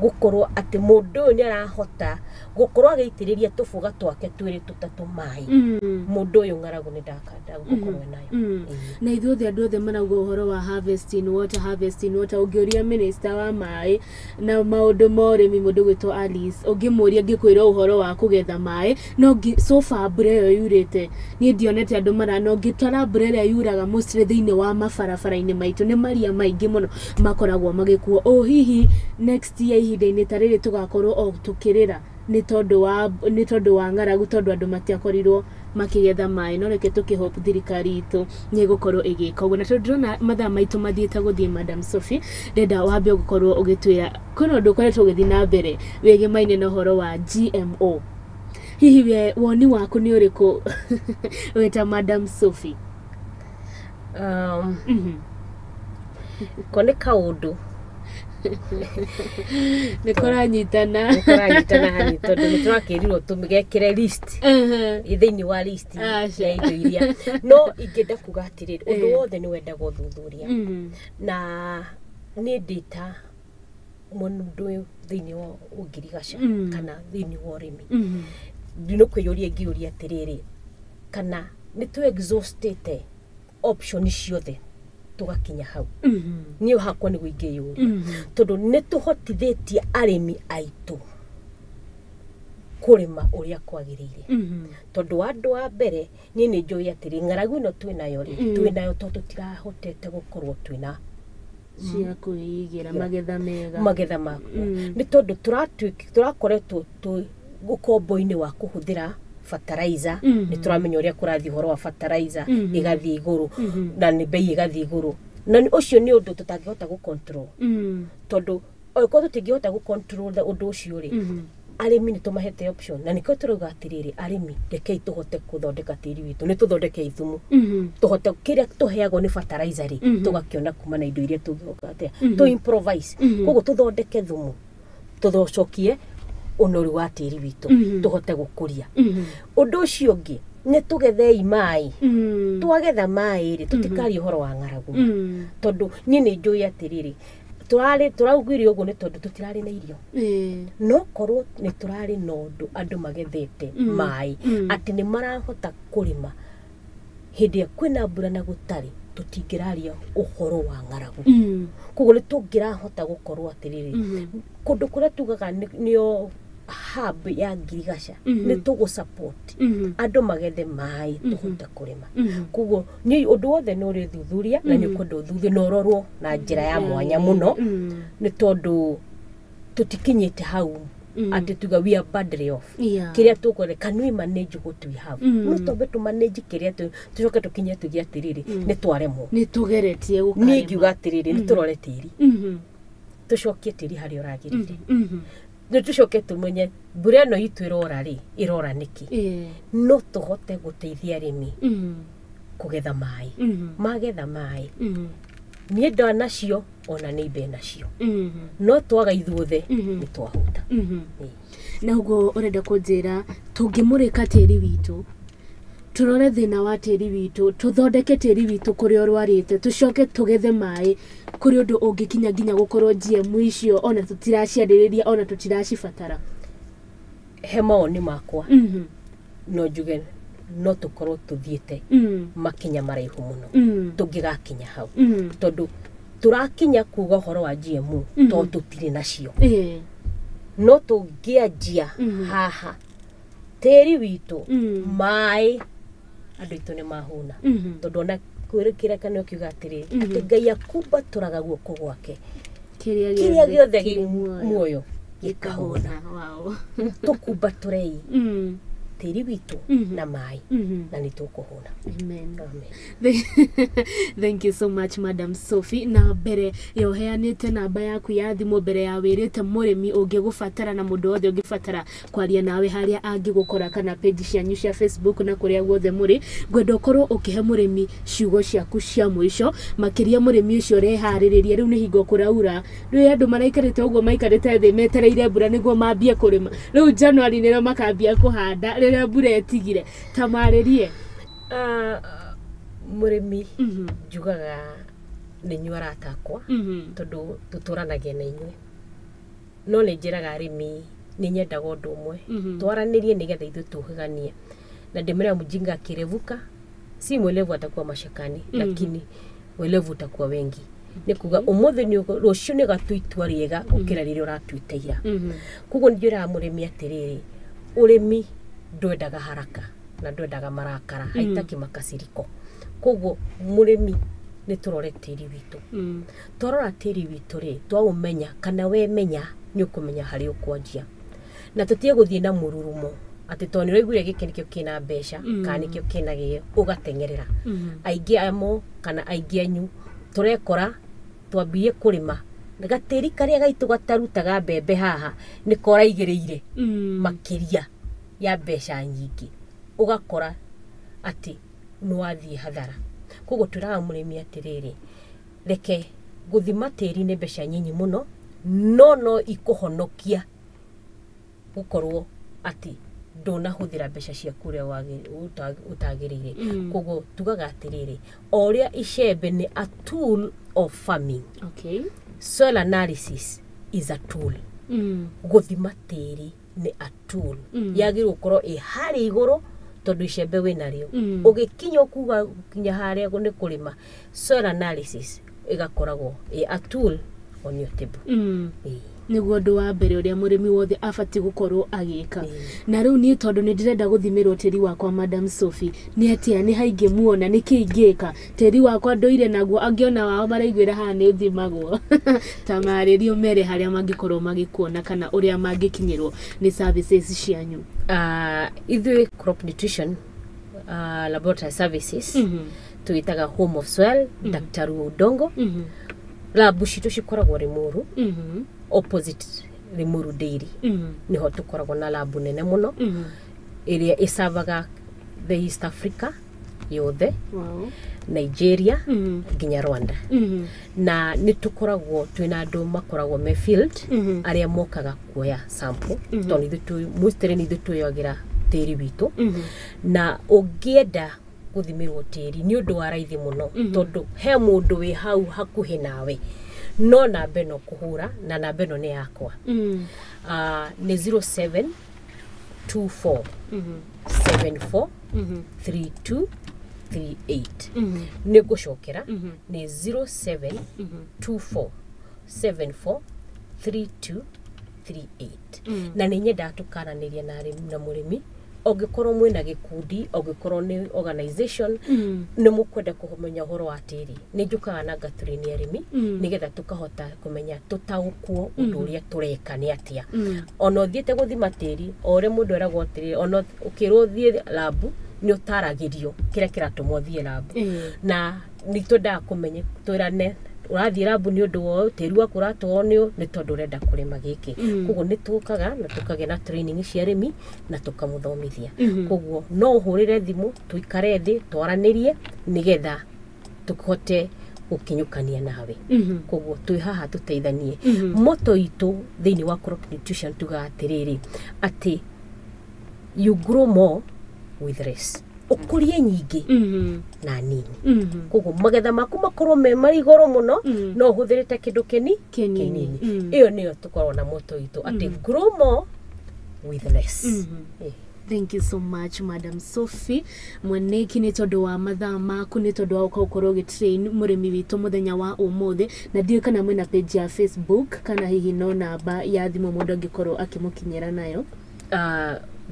Speaker 2: gũkorwo atĩ mũndũ ũyũ nĩ arahota gũkorwo agĩitĩrĩria tũbũga twake twĩrĩ tũtatũ maĩ. Mũndũ ũyũ ng'aragu nĩ ndagũkorwo nayo.
Speaker 1: Na ithuothe andũ othe marauga ũhoro wa harvesting water, harvesting water. Ũngĩũria minister wa maĩ na maũndũ ma ũrĩmi, mũndũ gwĩtwo Alice, ũngĩmũria ngĩkwĩra ũhoro wa kũgetha maĩ, no so far mbura ĩyo yurĩte niĩ ndionete andũ mara, no ngĩtara mbura ĩrĩa yuraga mostly thĩinĩ wa mabarabara-inĩ maitũ nĩ maria maingĩ mũno makoragwo magĩkuo. O hihi next year ihinda-inĩ ta rĩrĩ tũgakorwo o tũkĩrĩra nĩ tondũ wa ng'aragu, tondũ andũ matiakorirwo makĩgetha maĩ. No reke tũkĩhope thirikari itũ nĩ ĩgũkorwo ĩgĩka ũguo. Na tondũ ndĩrona mathaa maitũ mathiĩte gũthiĩ, Madam Sophie, ndĩrenda wambe gũkorwo ũgĩtwĩra kwĩna ũndũ ũkoretwo ũgĩthiĩ na mbere wĩgĩmaine na ũhoro wa GMO. Hihi we woni waku nĩ ũrĩkũ wĩta Madam Sophie?
Speaker 2: Ko nĩ kaũndũ
Speaker 1: nĩ kũranyitana.
Speaker 2: Nĩ kũranyitana hani, tondũ nĩ tũrakĩrirwo tũmĩgekĩre list thĩinĩ wa list ya indo iria, no ingĩenda kuga atĩrĩrĩ, ũndũ wothe nĩ wendaga ũthuthuria. Na niĩ ndĩ ta mũndũ ũyũ thĩinĩ wa ũngirigaca kana thĩinĩ wa ũrĩmi, ndĩ kwĩyũria ngĩũria atĩrĩrĩ, kana nĩ tũ exhaustĩte option ciothe tũgakinya hau? Niĩ hakwa nĩguo ingĩyũria, tondũ nĩ tũhotithĩtie arĩmi aitũ kũrĩma ũrĩa kwagĩrĩire? Tondũ andũ a mbere, niĩ nĩ njũĩ atĩrĩ, ng'aragu ĩno twĩnayo rĩ, twĩnayo tondũ tũtirahotete gũkorwo twĩna
Speaker 1: cia kwĩigĩra magetha mega.
Speaker 2: Magetha makuo nĩ tondũ tũrakoretwo twĩ ũkombo-inĩ wa kũhũthĩra fertilizer. Nĩ tũramenya ũrĩa kũrathiĩ ũhoro wa fertilizer, ĩgathiĩ igũrũ na nĩ bei ĩgathiĩ igũrũ, na ũcio nĩ ũndũ tũtangĩhota gũ control, tondũ angĩkorwo tũtingĩhota gũ control ũndũ ũcio rĩ, arĩmi nĩ tũmahete option, na nĩkĩo tũrauga atĩrĩrĩ, arĩmi, rekei tũhote gũthondeka tĩri witũ, nĩ tũthondekei thumu, tũhote kĩrĩa tũheagwo nĩ fertilizer rĩ, tũgakĩona kuma na indo iria tũngĩhoka atĩa tũ improvise. Koguo tũthondeke thumu, tũcokie ũnoru wa tĩri witũ, tũhote gũkũria. Ũndũ ũcio ũngĩ nĩ tũgethei maĩ. Twagetha maĩ rĩ, tũtikaria ũhoro wa ng'aragu, tondũ niĩ nĩ njũĩ atĩrĩrĩ, tũrarĩ tũraugire ũguo nĩ tondũ tũtirarĩ na irio. No korwo nĩ tũrarĩ na ũndũ andũ magethete maĩ, atĩ nĩ marahota kũrĩma hĩndĩ ĩrĩa kwĩna mbura na gũtarĩ, tũtingĩraria ũhoro wa ng'aragu. Koguo nĩ tũngĩrahota gũkorwo atĩrĩrĩ, kũndũ kũrĩa tugaga nĩo hub ya ngirigaca, nĩ tũgũ support andũ magethe maĩ, tũhote kũrĩma. Koguo niĩ ũndũ wothe nĩ ũrĩ thuthuria, na nĩ ũkwenda ũthuthuria na ũrorwo na njĩra ya mwanya mũno, nĩ tondũ tũtikinyĩte hau atĩ tuga we are badly off. Kĩrĩa tũkwenda, can we manage what we have? No twambe tũ manage kĩrĩa tũcoke tũkinye tuge atĩrĩrĩ, nĩ twaremwo.
Speaker 1: Nĩ tũgeretie.
Speaker 2: Niĩ
Speaker 1: gũkarema.
Speaker 2: Ngiuga atĩrĩrĩ, nĩ tũrore tĩri, tũcokie tĩri harĩa ũragĩrĩire, nĩ tũcoke tũmenye mbura ĩno itũ ĩrora rĩ, ĩrora nĩkĩ. No tũhote gũteithia arĩmi kũgetha maĩ. Magetha maĩ, niĩ ndanacio ona nĩ imbe nacio, no twaga ithuothe nĩ twahuta. Ĩĩ.
Speaker 1: Na ũguo ũrenda kũnjĩra tũngĩmũrĩka tĩri witũ, tũrore thĩna wa tĩri witũ, tũthondeke tĩri witũ kũrĩa ũrwarĩte, tũcoke tũgethe maĩ, kũrĩ ũndũ ũngĩkinya nginya gũkorwo GM icio ona tũtiraciarĩrĩria, ona tũtiracibatara?
Speaker 2: He mawoni makwa, no njuge no tũkorwo tũthiĩte makinya maraihu mũno tũngĩgakinya hau, tondũ tũrakinya kuga ũhoro wa GMO tondũ tũtirĩ nacio. No tũngĩanjia haha tĩri witũ, maĩ, andũ aitũ nĩ mahũna, tondũ ona kĩrĩkanĩro kiuga atĩrĩrĩ, atĩ Ngai akumbatũraga guoko gwake
Speaker 1: kĩrĩa
Speaker 2: kĩrĩa gĩothe
Speaker 1: kĩrĩ
Speaker 2: gĩ muoyo gĩkahũna.
Speaker 1: Wow.
Speaker 2: Tũkumbatũrei. tĩri witũ na maĩ na nĩ tũkũhũna.
Speaker 1: Amen.
Speaker 2: Amen.
Speaker 1: Thank you so much, Madam Sophie. Na mbere ya ũheanĩte namba yaku ya thimũ, mbere ya wĩrĩte mũrĩmi ũngĩgũbatara na mũndũ wothe ũngĩbatara kwaria nawe harĩa angĩgũkora kana page cianyu cia Facebook na kũrĩa guothe mũrĩ, ngwenda ũkorwo ũkĩhe mũrĩmi ciugo ciaku cia mũico, makĩria mũrĩmi ũcio ũreharĩrĩria. Rĩu nĩ hingo kũraura, rĩu andũ maraikarĩte ũguo maikarĩte thĩ metereire mbura nĩguo mambie kũrĩma. Rĩu January nĩrĩo makambia kũhanda rĩrĩa mbura ĩtigire. Tamarĩrie.
Speaker 2: Mũrĩmi njugaga nĩ inyuĩ arata akwa, tondũ tũtũranagia na inyuĩ. No nĩ njĩraga arĩmi nĩ nyendaga ũndũ ũmwe, twaranĩrie nĩgetha ithuĩ tũhĩganie. Na ndĩmĩra, mjinga akirevuka si mwelevu atakuwa mashakani, lakini welevu utakuwa wengi. Nĩ kuga ũmũthĩ nĩ rũciũ nĩ gatua itua rĩega gũkĩra rĩrĩa ũratuĩte ira. Koguo nĩ njĩraga mũrĩmi atĩrĩrĩ, ũrĩmi ndwendaga haraka na ndwendaga marakara, haitaki makasiriko. Koguo mũrĩmi nĩ tũrore tĩri witũ. Twarora tĩri witũ rĩ, twaũmenya kana wemenya, nĩ ũkũmenya harĩa ũkwanjia, na tũtige gũthiĩ na mũrurumo atĩ tondũ nĩ ũraiguire gĩkĩ nĩkĩo kĩna mbeca kana nĩkĩo kĩna gĩo ũgateng'erera. Aingĩ amo kana aingĩ anyu tũrekora twambirie kũrĩma gatĩri karĩa gaitũ gatarutaga mbembe haha nĩko ũraigĩrĩire makĩria ya mbeca nyingĩ, ũgakora atĩ nĩ wathiĩ hathara. Koguo twĩraga mũrĩmi atĩrĩrĩ, reke gũthima tĩri nĩ mbeca nyinyi mũno, no no ikũhonokia gũkorwo atĩ ndũnahũthĩra mbeca ciaku ũrĩa ũtagĩrĩire. Koguo tugaga atĩrĩrĩ, o ũrĩa icembe nĩ a tool of farming, soil analysis is a tool. Gũthima tĩri nĩ a tool, yagĩrĩirwo gũkorwo ĩ harĩa igũrũ, tondũ icembe wĩnarĩo, ũgĩkinya ũkuga kinya harĩa nĩ kũrĩma, soil analysis ĩgakoragwo ĩ a tool on your table. Ĩĩ.
Speaker 1: Nĩguo ũndũ wa mbere ũrĩa mũrĩmi wothe abatiĩ gũkorwo agĩka. Na rĩu niĩ tondũ nĩ ndĩrenda gũthimĩrwo tĩri wakwa, Madam Sophie, nĩ atĩa nĩ haingĩ muona nĩ kĩ ingĩka tĩri wakwa ndũire naguo angĩona wao maraiguĩra haha nĩ ũthimagwo? Ta marĩrio mere harĩa mangĩkorwo magĩkuona kana ũrĩa mangĩkinyĩrwo nĩ services cianyu.
Speaker 2: Ithuĩ Crop Nutrition Laboratory Services tuitaga Home of Soil, Daktari wa Udongo. Labu citũ cikoragwo Limuru, opposite Limuru Dairy, niho tũkoragwo na labu nene mũno ĩrĩa ĩcavaga the East Africa yothe, Nigeria nginya Rwanda. Na nĩ tũkoragwo twĩna andũ makoragwo me field, arĩa mokaga kuoya sample, tondũ ithuĩ mostly nĩ ithuĩ twĩyagĩra tĩri witũ. Na ũngĩenda gũthimĩrwo tĩri nĩ ũndũ wa raithi mũno, tondũ he mũndũ wĩ hau hakuhĩ nawe, no namba ĩno kũhũra, na namba ĩno nĩ yakwa, nĩ 0724 74 32 38. Nĩ ngũcokera, nĩ 0724 74 32 38. Na nĩ nyendaga tũkaranĩria na arĩmi na mũrĩmi, ũngĩkorwo mwĩna gĩkundi, ũngĩkorwo nĩ organization, nĩ mũkwenda kũmenya ũhoro wa tĩri, nĩ njũkaga na ngatũrĩni arĩmi nĩgetha tũkahota kũmenya tũtaũkwo ũndũ ũrĩa tũreka nĩ atĩa. Ona ũthiĩte gũthima tĩri, o ũrĩa mũndũ eragwo atĩrĩrĩ, ona ũkĩrwo ũthiĩ labu nĩ ũtaragĩrio kĩrĩa kĩratũma ũthiĩ labu. Na nĩ twendaga kũmenya twĩrane ũrathiĩ labu nĩ ũndũ wa ũyũ, tĩri waku ũratwarwo nĩ ũyũ, nĩ tondũ ũrenda kũrĩma gĩkĩ. Koguo nĩ tũkaga na tũkagĩa na training cia arĩmi na tũkamũthomithia. Koguo no ũhũrĩre thimũ, tũikare thĩ twaranĩrie nĩgetha tũhote gũkinyũkania nawe. Koguo twĩ haha tũteithanie. Moto itũ thĩinĩ wa Crop Nutrition tugaga atĩrĩrĩ, atĩ you grow more with less, ũkũrie nyingĩ na nini. Koguo magetha maku makorwo me marĩ igũrũ mũno, no ũhũthĩrĩte kĩndũ kĩni
Speaker 1: Kĩnini.
Speaker 2: kĩnini. Ĩyo nĩyo tũkoragwo na moto itũ, atĩ grow more with less.
Speaker 1: Thank you so much, Madam Sophie Mwaneki, nĩ tondũ wa mathaa maku, nĩ tondũ wa gũka gũkorwo ũgĩtrain mũrĩmi witũ mũthenya wa ũmũthĩ. Na ndiũĩ kana mwĩna page ya Facebook kana hihi no namba ya thimũ mũndũ angĩkorwo akĩmũkinyĩra nayo.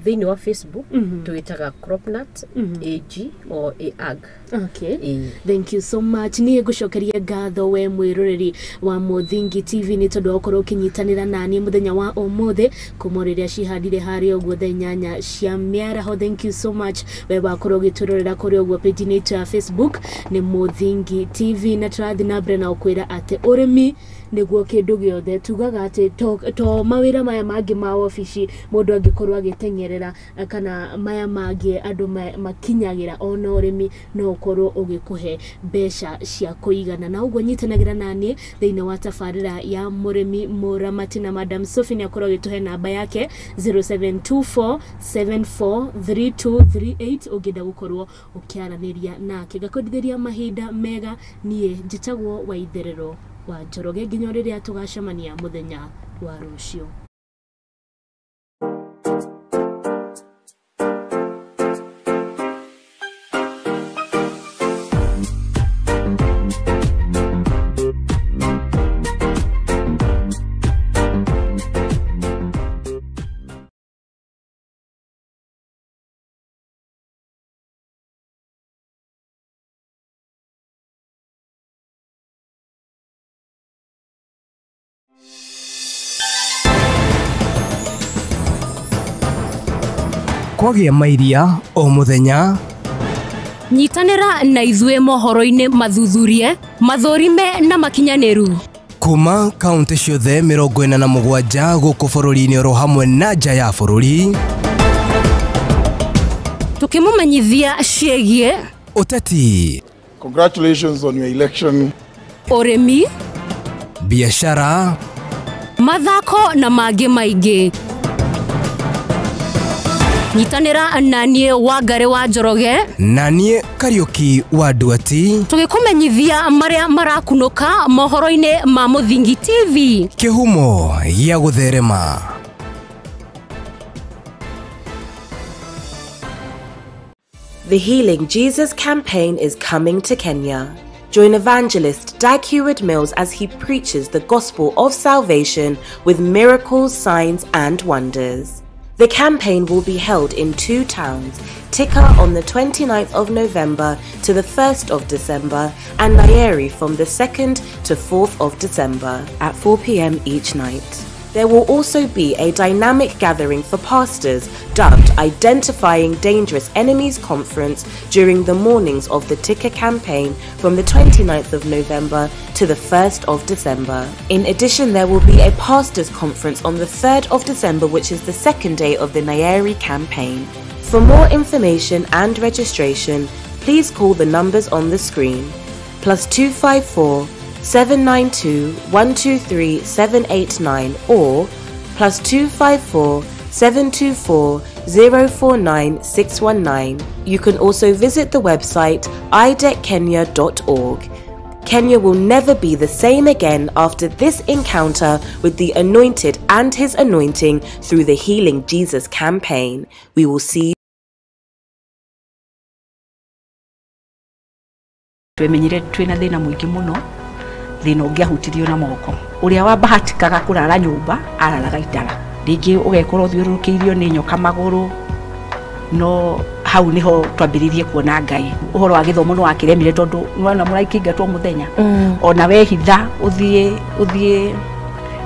Speaker 2: Thĩinĩ wa Facebook twĩtaga Cropnut AG or AG.
Speaker 1: Okay. Thank you so much. Niĩ ngũcokeria ngatho we mwĩroreri wa Mũthingi TV nĩ tondũ wa gũkorwo ũkĩnyitanĩra naniĩ mũthenya wa ũmũthĩ kuma rĩrĩa cihandire harĩa ũguo thaa 8 cia mĩaraho. Thank you so much we wakorwo ũgĩtwĩrorera kũrĩa ũguo page-inĩ itũ ya Facebook nĩ Mũthingi TV, na tũrathiĩ na mbere na gũkwĩra atĩ ũrĩmi nĩguo kĩndũ gĩothe. Tugaga atĩ to mawĩra maya mangĩ ma wabici mũndũ angĩkorwo agĩteng'erera kana maya mangĩ andũ makinyagĩra, ona ũrĩmi no ũkorwo ũgĩkũhe mbeca cia kũigana. Na ũguo nyitanagĩra naniĩ thĩinĩ wa tabarĩra ya mũrĩmi mũramati, na Madam Sophie nĩ akorwo agĩtũhe namba yake 0724743238 ũngĩenda gũkorwo ũkĩaranĩria nake. Ngakwendithĩria mahinda mega. Niĩ njĩtagwo Waitherero wa Njoroge nginya rĩrĩa tũgacemania mũthenya wa rũciũ.
Speaker 3: Kwagĩa mairia o mũthenya.
Speaker 8: Nyitanĩra na ithuĩ mohoro-inĩ mathuthurie, mathũrime na makinyanĩru
Speaker 3: kuma kaunti ciothe 47 gũkũ bũrũri-inĩ oro hamwe na nja ya bũrũri,
Speaker 8: tukĩmũmenyithia ciĩgiĩ
Speaker 3: ũteti.
Speaker 9: Congratulations on your election.
Speaker 8: Ũrĩmi,
Speaker 3: biashara,
Speaker 8: mathako na mangĩ maingĩ. Nyitanĩra na niĩ Wangari wa Njoroge
Speaker 3: na niĩ Kariuki wa Nduati,
Speaker 8: tũgĩkũmenyithia marĩa marakunũka mohoro-inĩ ma Mũthingi TV,
Speaker 3: kĩhumo gĩa gũtherema.
Speaker 6: The Healing Jesus campaign is coming to Kenya. Join evangelist Dag Heward-Mills as he preaches the gospel of salvation with miracles, signs and wonders. The campaign will be held in 2 towns, Thika on the 29th of November to the 1st of December and Nyeri from the 2nd to 4th of December at 4 p.m. each night. There will also be a dynamic gathering for pastors dubbed Identifying Dangerous Enemies Conference during the mornings of the Thika campaign from the 29th of November to the 1st of December. In addition, there will be a pastors conference on the 3rd of December, which is the second day of the Nyeri campaign. For more information and registration, please call the numbers on the screen. +254 792 123 789 or +254 724 049 619. You can also visit the website ideckenya.org. Kenya will never be the same again after this encounter with the Anointed and his anointing through the Healing Jesus campaign. We will see you.
Speaker 7: Twemenyire twina thina mwingi muno, thina ũngĩahutirio na moko. Ũrĩa wabahatikaga kũrara nyũmba araraga itara, rĩngĩ ũgekora ũthiũrũrũkĩirio nĩ nyoka magũrũ, no hau niho twambĩrĩirie kuona Ngai. Ũhoro wa gĩthomo nĩ wakĩremire tondũ nĩwona mũraikĩingatwo mũthenya, ona wehitha ũthiĩ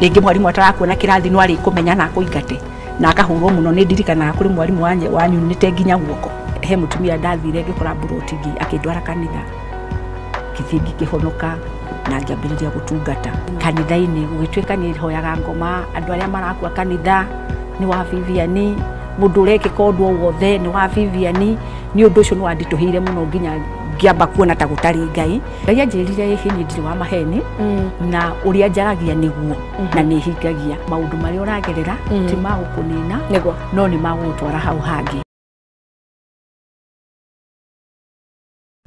Speaker 7: rĩngĩ mwarimũ atarakuona kĩrathi no arĩkũmenya na akũingate na akahũrwo mũno. Nĩ ndirikanaga kũrĩ mwarimũ wanyunĩte nginya guoko. He mũtumia ndathire ngĩkora mburoti akĩndwara kanitha, ngĩthiĩ ngĩkĩhonoka na ngĩambĩrĩria gũtungata kanitha-inĩ. Gũgĩtuĩka nĩ hoyaga ngoma, andũ arĩa marakua kanitha nĩ wa Vivian, mũndũ ũrekĩka ũndũ o wothe nĩ wa Vivian. Nĩ ũndũ ũcio nĩ wanditũhĩire mũno nginya ngĩamba kuona ta gũtarĩ Ngai. Ngai anjĩrire ĩhĩ niĩ ndirĩ wa maheni, na ũrĩa njaragia nĩguo na nĩ hingagia. Maũndũ marĩa ũragerera ti ma gũkũnina, no nĩ ma gũgũtwara hau hangĩ.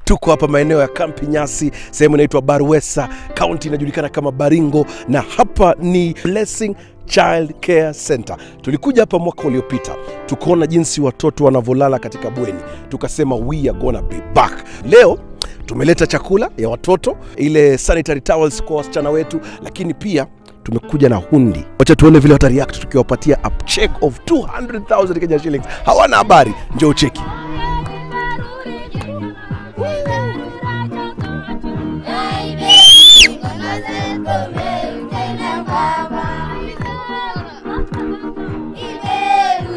Speaker 5: Tuko hapa maeneo ya Kampi Nyasi, sehemu inaitwa Barwesa, kaunti inajulikana kama Baringo, na hapa ni Blessing Child Care Center. Tulikuja hapa mwaka uliopita, tukaona jinsi watoto wanavolala katika bweni, tukasema we are gonna be back. Leo tumeleta chakula ya watoto, ile sanitary towels kwa wasichana wetu, lakini pia Tumekuja na hundi. Wacha tuone vile wata react tukiwapatia a check of 200,000 Kenya shillings. Hawana habari. Njoo cheki.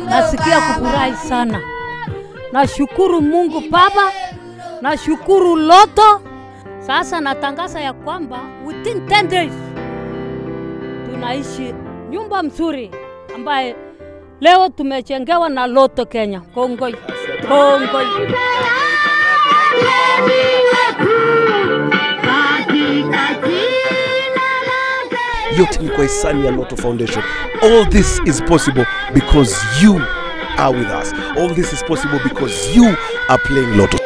Speaker 4: Nasikia kufurahi sana. Nashukuru Mungu Baba, nashukuru Lotto. Sasa natangaza ya kwamba within 10 days tunaishi nyumba mzuri ambaye leo tumechengewa na Lotto Kenya. Kongoi. Kongoi.
Speaker 5: Yote ni kwa hisani ya Lotto Foundation. All this is possible because you are with us. All this is possible because you are playing Lotto.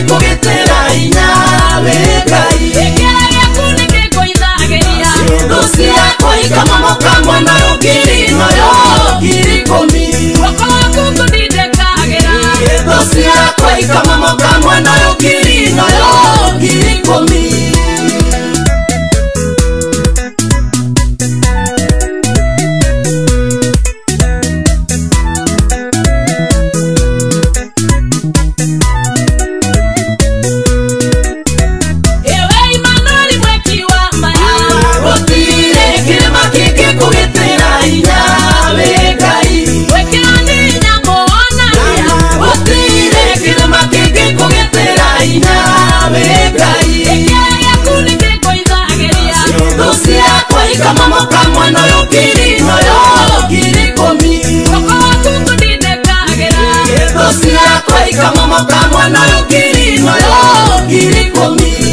Speaker 10: Kugitera inya. Nayo ngiri nayo 10,000.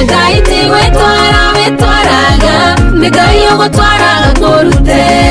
Speaker 11: Ngai ti wetwara wetwaraga, nĩ Ngai ũgũtwaraga kũrute.